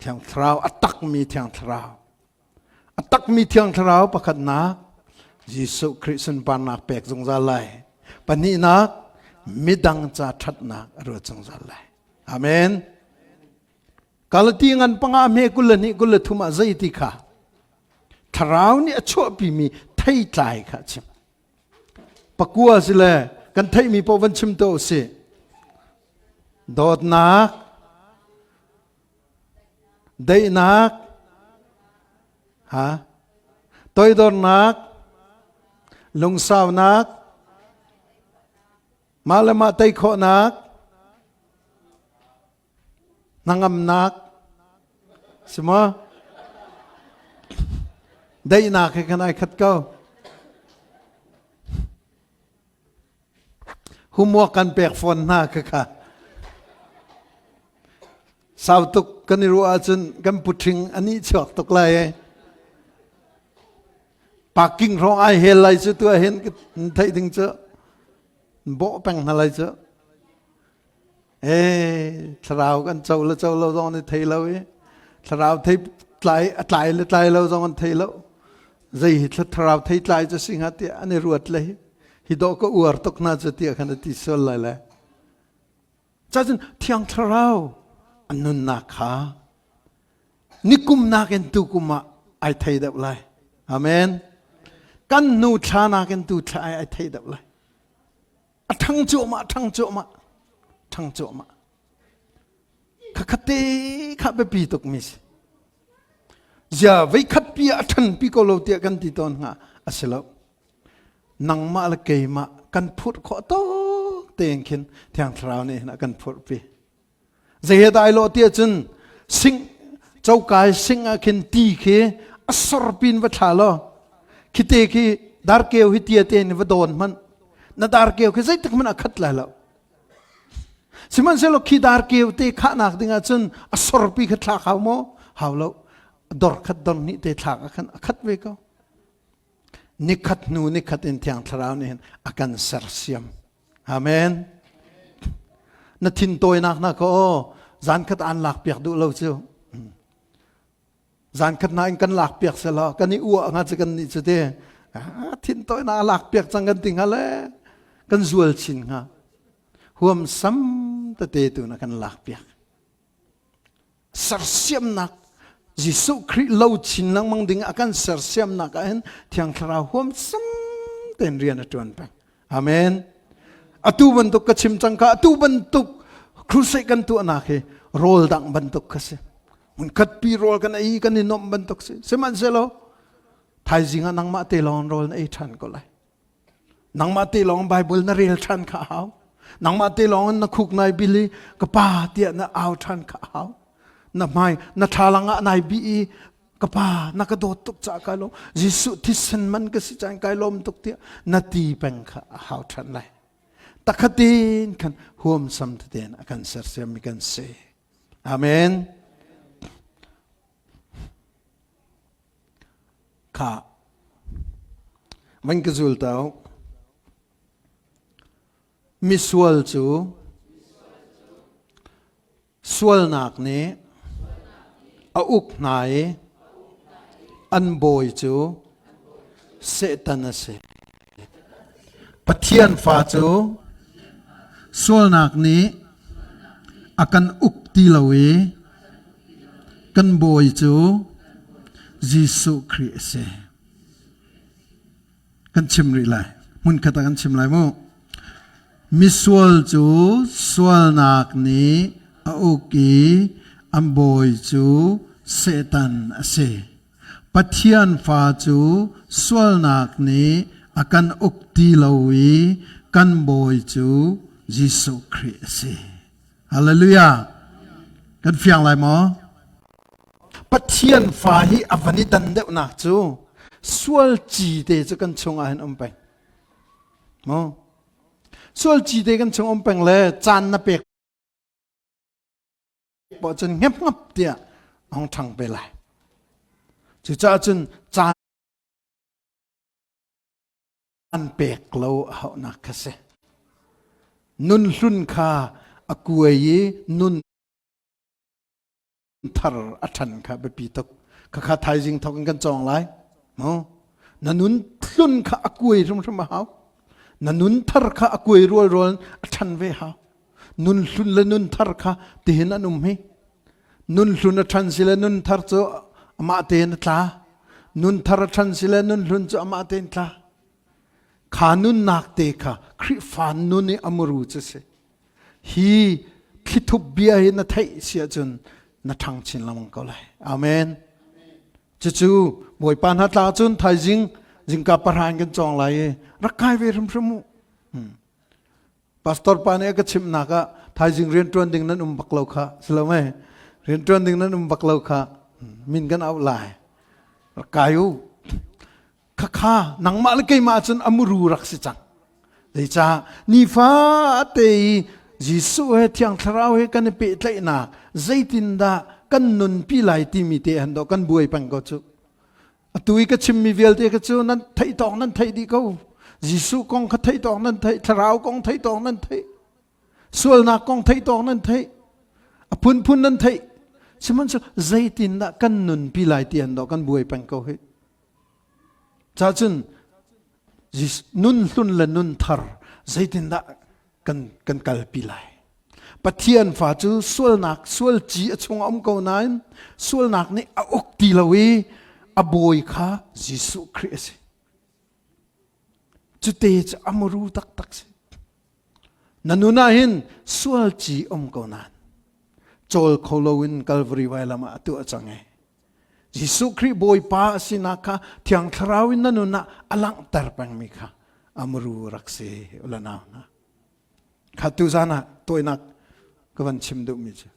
Thiang Thlarau a takmi Thiang Thlarau. A takmi Thiang Thlarau pakhatnak Jesuh Khrih sunparnak pek zungzal lai. Pahnihnak midang ca ṭhatnak a ruat zungzal lai. Amen. Galati ngan panga hme 22 23 ah zei ti kha Thlarau nih a chuahpimi theitlai kha a chim. Pakua si le kan theihmi paoh van chim to si. Dawtnak, daihnak, ha, toidornak, lungsaunak, mah le mah tei khawhnak, hnangamnak si maw daihnak he khan ai khat ko homework kan pek fawn hna kha kha sau tuk kan i ruah ahcun kan puṭhing ani chuak tuk lai e parking hrawng ai hel lai cu tu hin theih ding cu bawh peng hna lai cu Ee, thlarau kan co le co lo zong an i thei lo i thlarau thei tlai a tlai le tlai lo zong an thei lo. Zei hi thlarau thei tlai cu si hnga tiah an i ruat le hi dawh ka uar tuk hna cu tiah khan a ti sual lai le. Cacun thiang thlarau an nunnak kha nikum nakin tukum ah ai thei deuh lai. Amen. Kan nu thla nakin tu thla ai ai thei deuh lai. A ṭhang cuahmah ṭhang cuahmah ṭhang cuahmah khakhatte kha biapi tuk mi si zia veikhat pi a ṭhan pi ko lo tiah kan ti tawn hnga a si lo nangmah le keimah kan phurh khawh tawk tein khin thiang thlarau nih hin a kan phurh pi Zei he dah ai lawh ti ahcun sing cokai sing ah khin ti khi a sor pin va thla law khite khi darkeu hi tia te in va dawn hmanh na darkeu khi zeitik hmanh a khat lai lo sihmanhsehlaw khi darkeu te khahnak ding ahcun a sorpi kha thlak hau maw hau lo dor khat dor hnih te thlak ah khan a khat ve ko nikhat hnu nikhat in thiang thlarau nih hin a kan sersiam Amen. Na thin tawinak na ka aw zan khat an lak piak duh lo cu. Zan khat na in kan lak piak sela kan i uah nga cu kan nih cu te. Ah, thin tawinak lak piak cang kan ti hnga le kan zual chin hnga. Huam sam tete tu na kan lak piak. Sersiamnak Jesuh Khrih lo chin lengmang ding a kan sersiamnak ah hin Thiang Thlarau huam sam tein rian a ṭuan peng. Amen. Atu bantuk ka chim cang ka atu bantuk crusade kan tuahnak hi rawl dang bantuk kha si. Hmunkhat pi rawl kan ei kan i nuamh bantuk si. Sihmanhsehlaw thaizing ah nangmah te lawng rawl na ei ṭhan ko lai. Nangmah te lawng Bible na rel ṭhan kha a hau. Nangmah te lawng na khuk nai bil i ka pa tiah na au ṭhan kha a hau. Na hmai na thlalang ah nai bih i ka pa na ka dawt tuk caah kai lawm. Jesuh thisen man ka si caan kai lawm tuk tiah na ti peng kha a hau ṭhan lai. Takhatin khan huamsam tein a kan sersiammi kan si. Amen. Kha van ka zul tau. Misual cu sualnak nih a uk hna i an bawi cu Satan a si. Pathian fa cu sualnak nih a kan uk ti lo i Kan Bawi cu Jesuh Khrih a si. Kan chim rih lai. Hmunkhat ah kan chim lai mu. Misual cu sualnak nih a uk i an bawi cu Satan a si. Pathian fa cu sualnak nih a kan uk ti lo i kan bawi cu Jesuh Khrih a si. Hallelujah. Kan fiang lai maw? Pathian fa hi a van i dan deuhnak cu sual ci te cu kan chungah hin um peng. Maw? Sual ci te kan chung um peng le caan na pek poh cun ngep ngap tiah hong ṭhang pe lai. Cucaah cun caan an pek lo a hauhnak kha si. Nun hlun kha a. a kuai i nun thar a ṭhan kha biapi tuk. Khakha thaizing thawk in kan cawng lai. No? Na nun hlun kha a kuai hrimhrim a hau. Na nun thar kha a kuai rualrual a ṭhan ve hau. Nun hlun le nun thar kha tihin an um hi. Nun hlun a ṭhan si le nun thar cu amah tein a tla. Nun thar a ṭhan si le nun hlun cu amah tein tla. Kha nunnak te kha Khrihfa nun i a muru cu si. Hi thlithup bia hi na theih si ahcun na ṭhang chin lengmang ko lai. Amen. Cucu Bawipa hna tla cun thaizing zingka pahra in kan cawng lai i rak kai ve hrimhrim u. Hmm. Pastor pa nih a ka chimhnak ah thaizing rianṭuan ding nan um bak lo kha si lo mei rianṭuan ding nan um bak lo kha min kan auh lai rak kai u khakha nangmah le keimah cun a muru rak si cang zeicah nifate i Jesuh he Thiang Thlarau he kan i pehtlaihnak zeitindah kan nunpi lai timi te han do kan buai peng ko cu Atu i ka chimmi vialte kha cu nan theih tawk nan theih dih ko. Jesuh kong kha theih tawk nan theih, thlarau kong theih tawk nan theih, sualnak kong theih tawk nan theih, a phunphun nan theih. Sihmanhsehlaw zeitindah kan nunpi lai ti an dawh kan buai peng ko hi. Cahcun nun hlun le nun thar zeitindah kan kan kalpi lai. Pathian fa cu sualnak sual ci a chung a um ko nain sualnak nih a uk ti lo i a bawi kha Jesuh Khrih a si. Cute cu a muru taktak si. Na nun ah hin sual ci um ko nain cawl kho loin Calvary vailam ah a tuah cang e. Jesuh Khrih Bawipa a sinak kha Thiang Thlarau in na nun ah a langhter pengmi kha a muru rak si ulanau hna. Kha tuzan ah tawinak ka van chim duhmi cu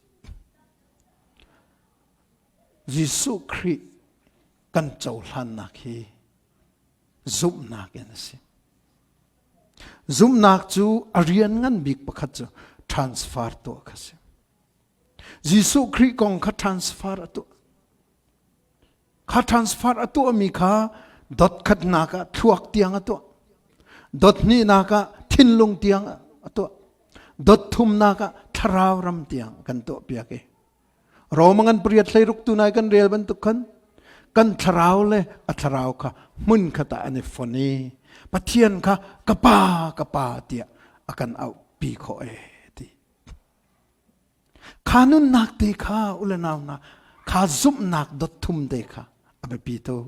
Jesuh Khrih kan cohlannak hi zumhnak in a si. Zumhnak cu a rian ngan bik pakhat cu transfer tuah kha si. Jesuh Khrih kong kha transfer a tuah. Kha transfer a tuahmi kha dot khatnak ah thluak tiang a tuah. Dot hnihnak ah thinlung tiang a tuah. Dot thumnak ah thlarau ram tiang kan tuah piak i. Roma ngan pariat hleiruk tu nai kan rel bantuk khan kan thlarau le a thlarau kha hmun khat ah an i fon i Pathian kha ka pa ka pa tiah a kan auh pi khawh e ti. Kha nunnak te kha u le nau hna, kha zumhnak dot thum te kha a biapi tuk.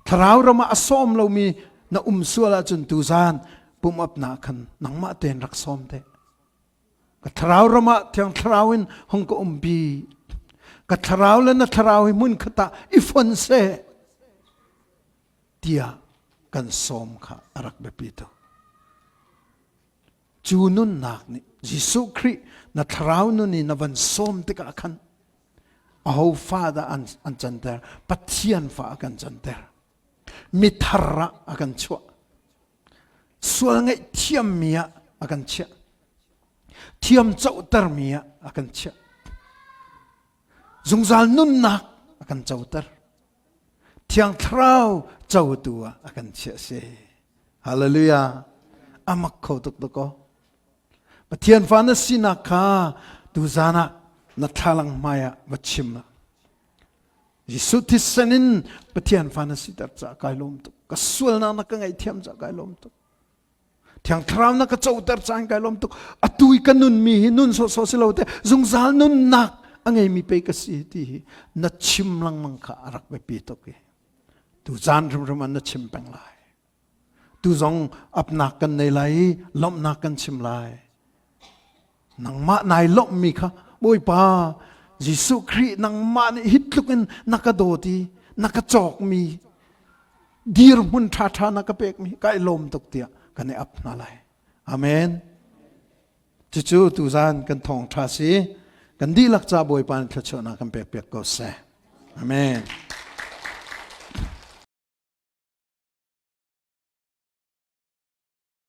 Thlarau ram ah a sawm lomi na um sual ahcun tuzan pumh upnak khan nangmah tein rak sawm te. Ka thlarau ram ah thiang thlarau in hung ka umpi. Ka thlarau le na thlarau hi hmun khat ah i fon seh tiah kan sawm kha a rak biapi tuk. Cu nunnak nih Jesuh Khrih na thlarau nun i na van sawm tikah khan aho fa dah an, an canter? Pathian fa a kan canter. Mithar ah a kan chuah. Sual ngaihthiammi ah a kan chiah. Thiam cohtermi ah a kan chiah. Zungzal nunnak a kan coter. Thiang Thlarau cotu ah a kan chiah si. Hallelujah. Amak kho tuk tuk ko. Pathian fa na sinak kha tuzan ah na thlalang hmai ah va chim la. Jesuh thisen in Pathian fa na siter ca kai lawm tuk. Ka sualnak na ka ngaihthiam ca kai lawm tuk. Thiang Thlarau na ka coter caan kai lawm tuk. Atu i ka nunmi hi nun sawhsawh si lo te zungzal nunnak a ngeimi pei ka si ti hi na chim lengmang kha a rak biapi tuk i tu caan hrimhrim ah na chim peng lai. Tu zong apnak kan nei lai i lawmhnak kan chim lai. Nangmah nai lawmhmi kha Bawipa Jesuh Khrih nangmah nih hi tluk in na ka dawt i na ka cawkmi dirhmun ṭhaṭha na ka pekmi kai lawm tuk tiah kan i ap hna lai. Amen. Cucu tuzan kan thawngṭha si. Kan dihlak ca Bawipa nih thluachuahnak kan pek piak ko seh. Amen.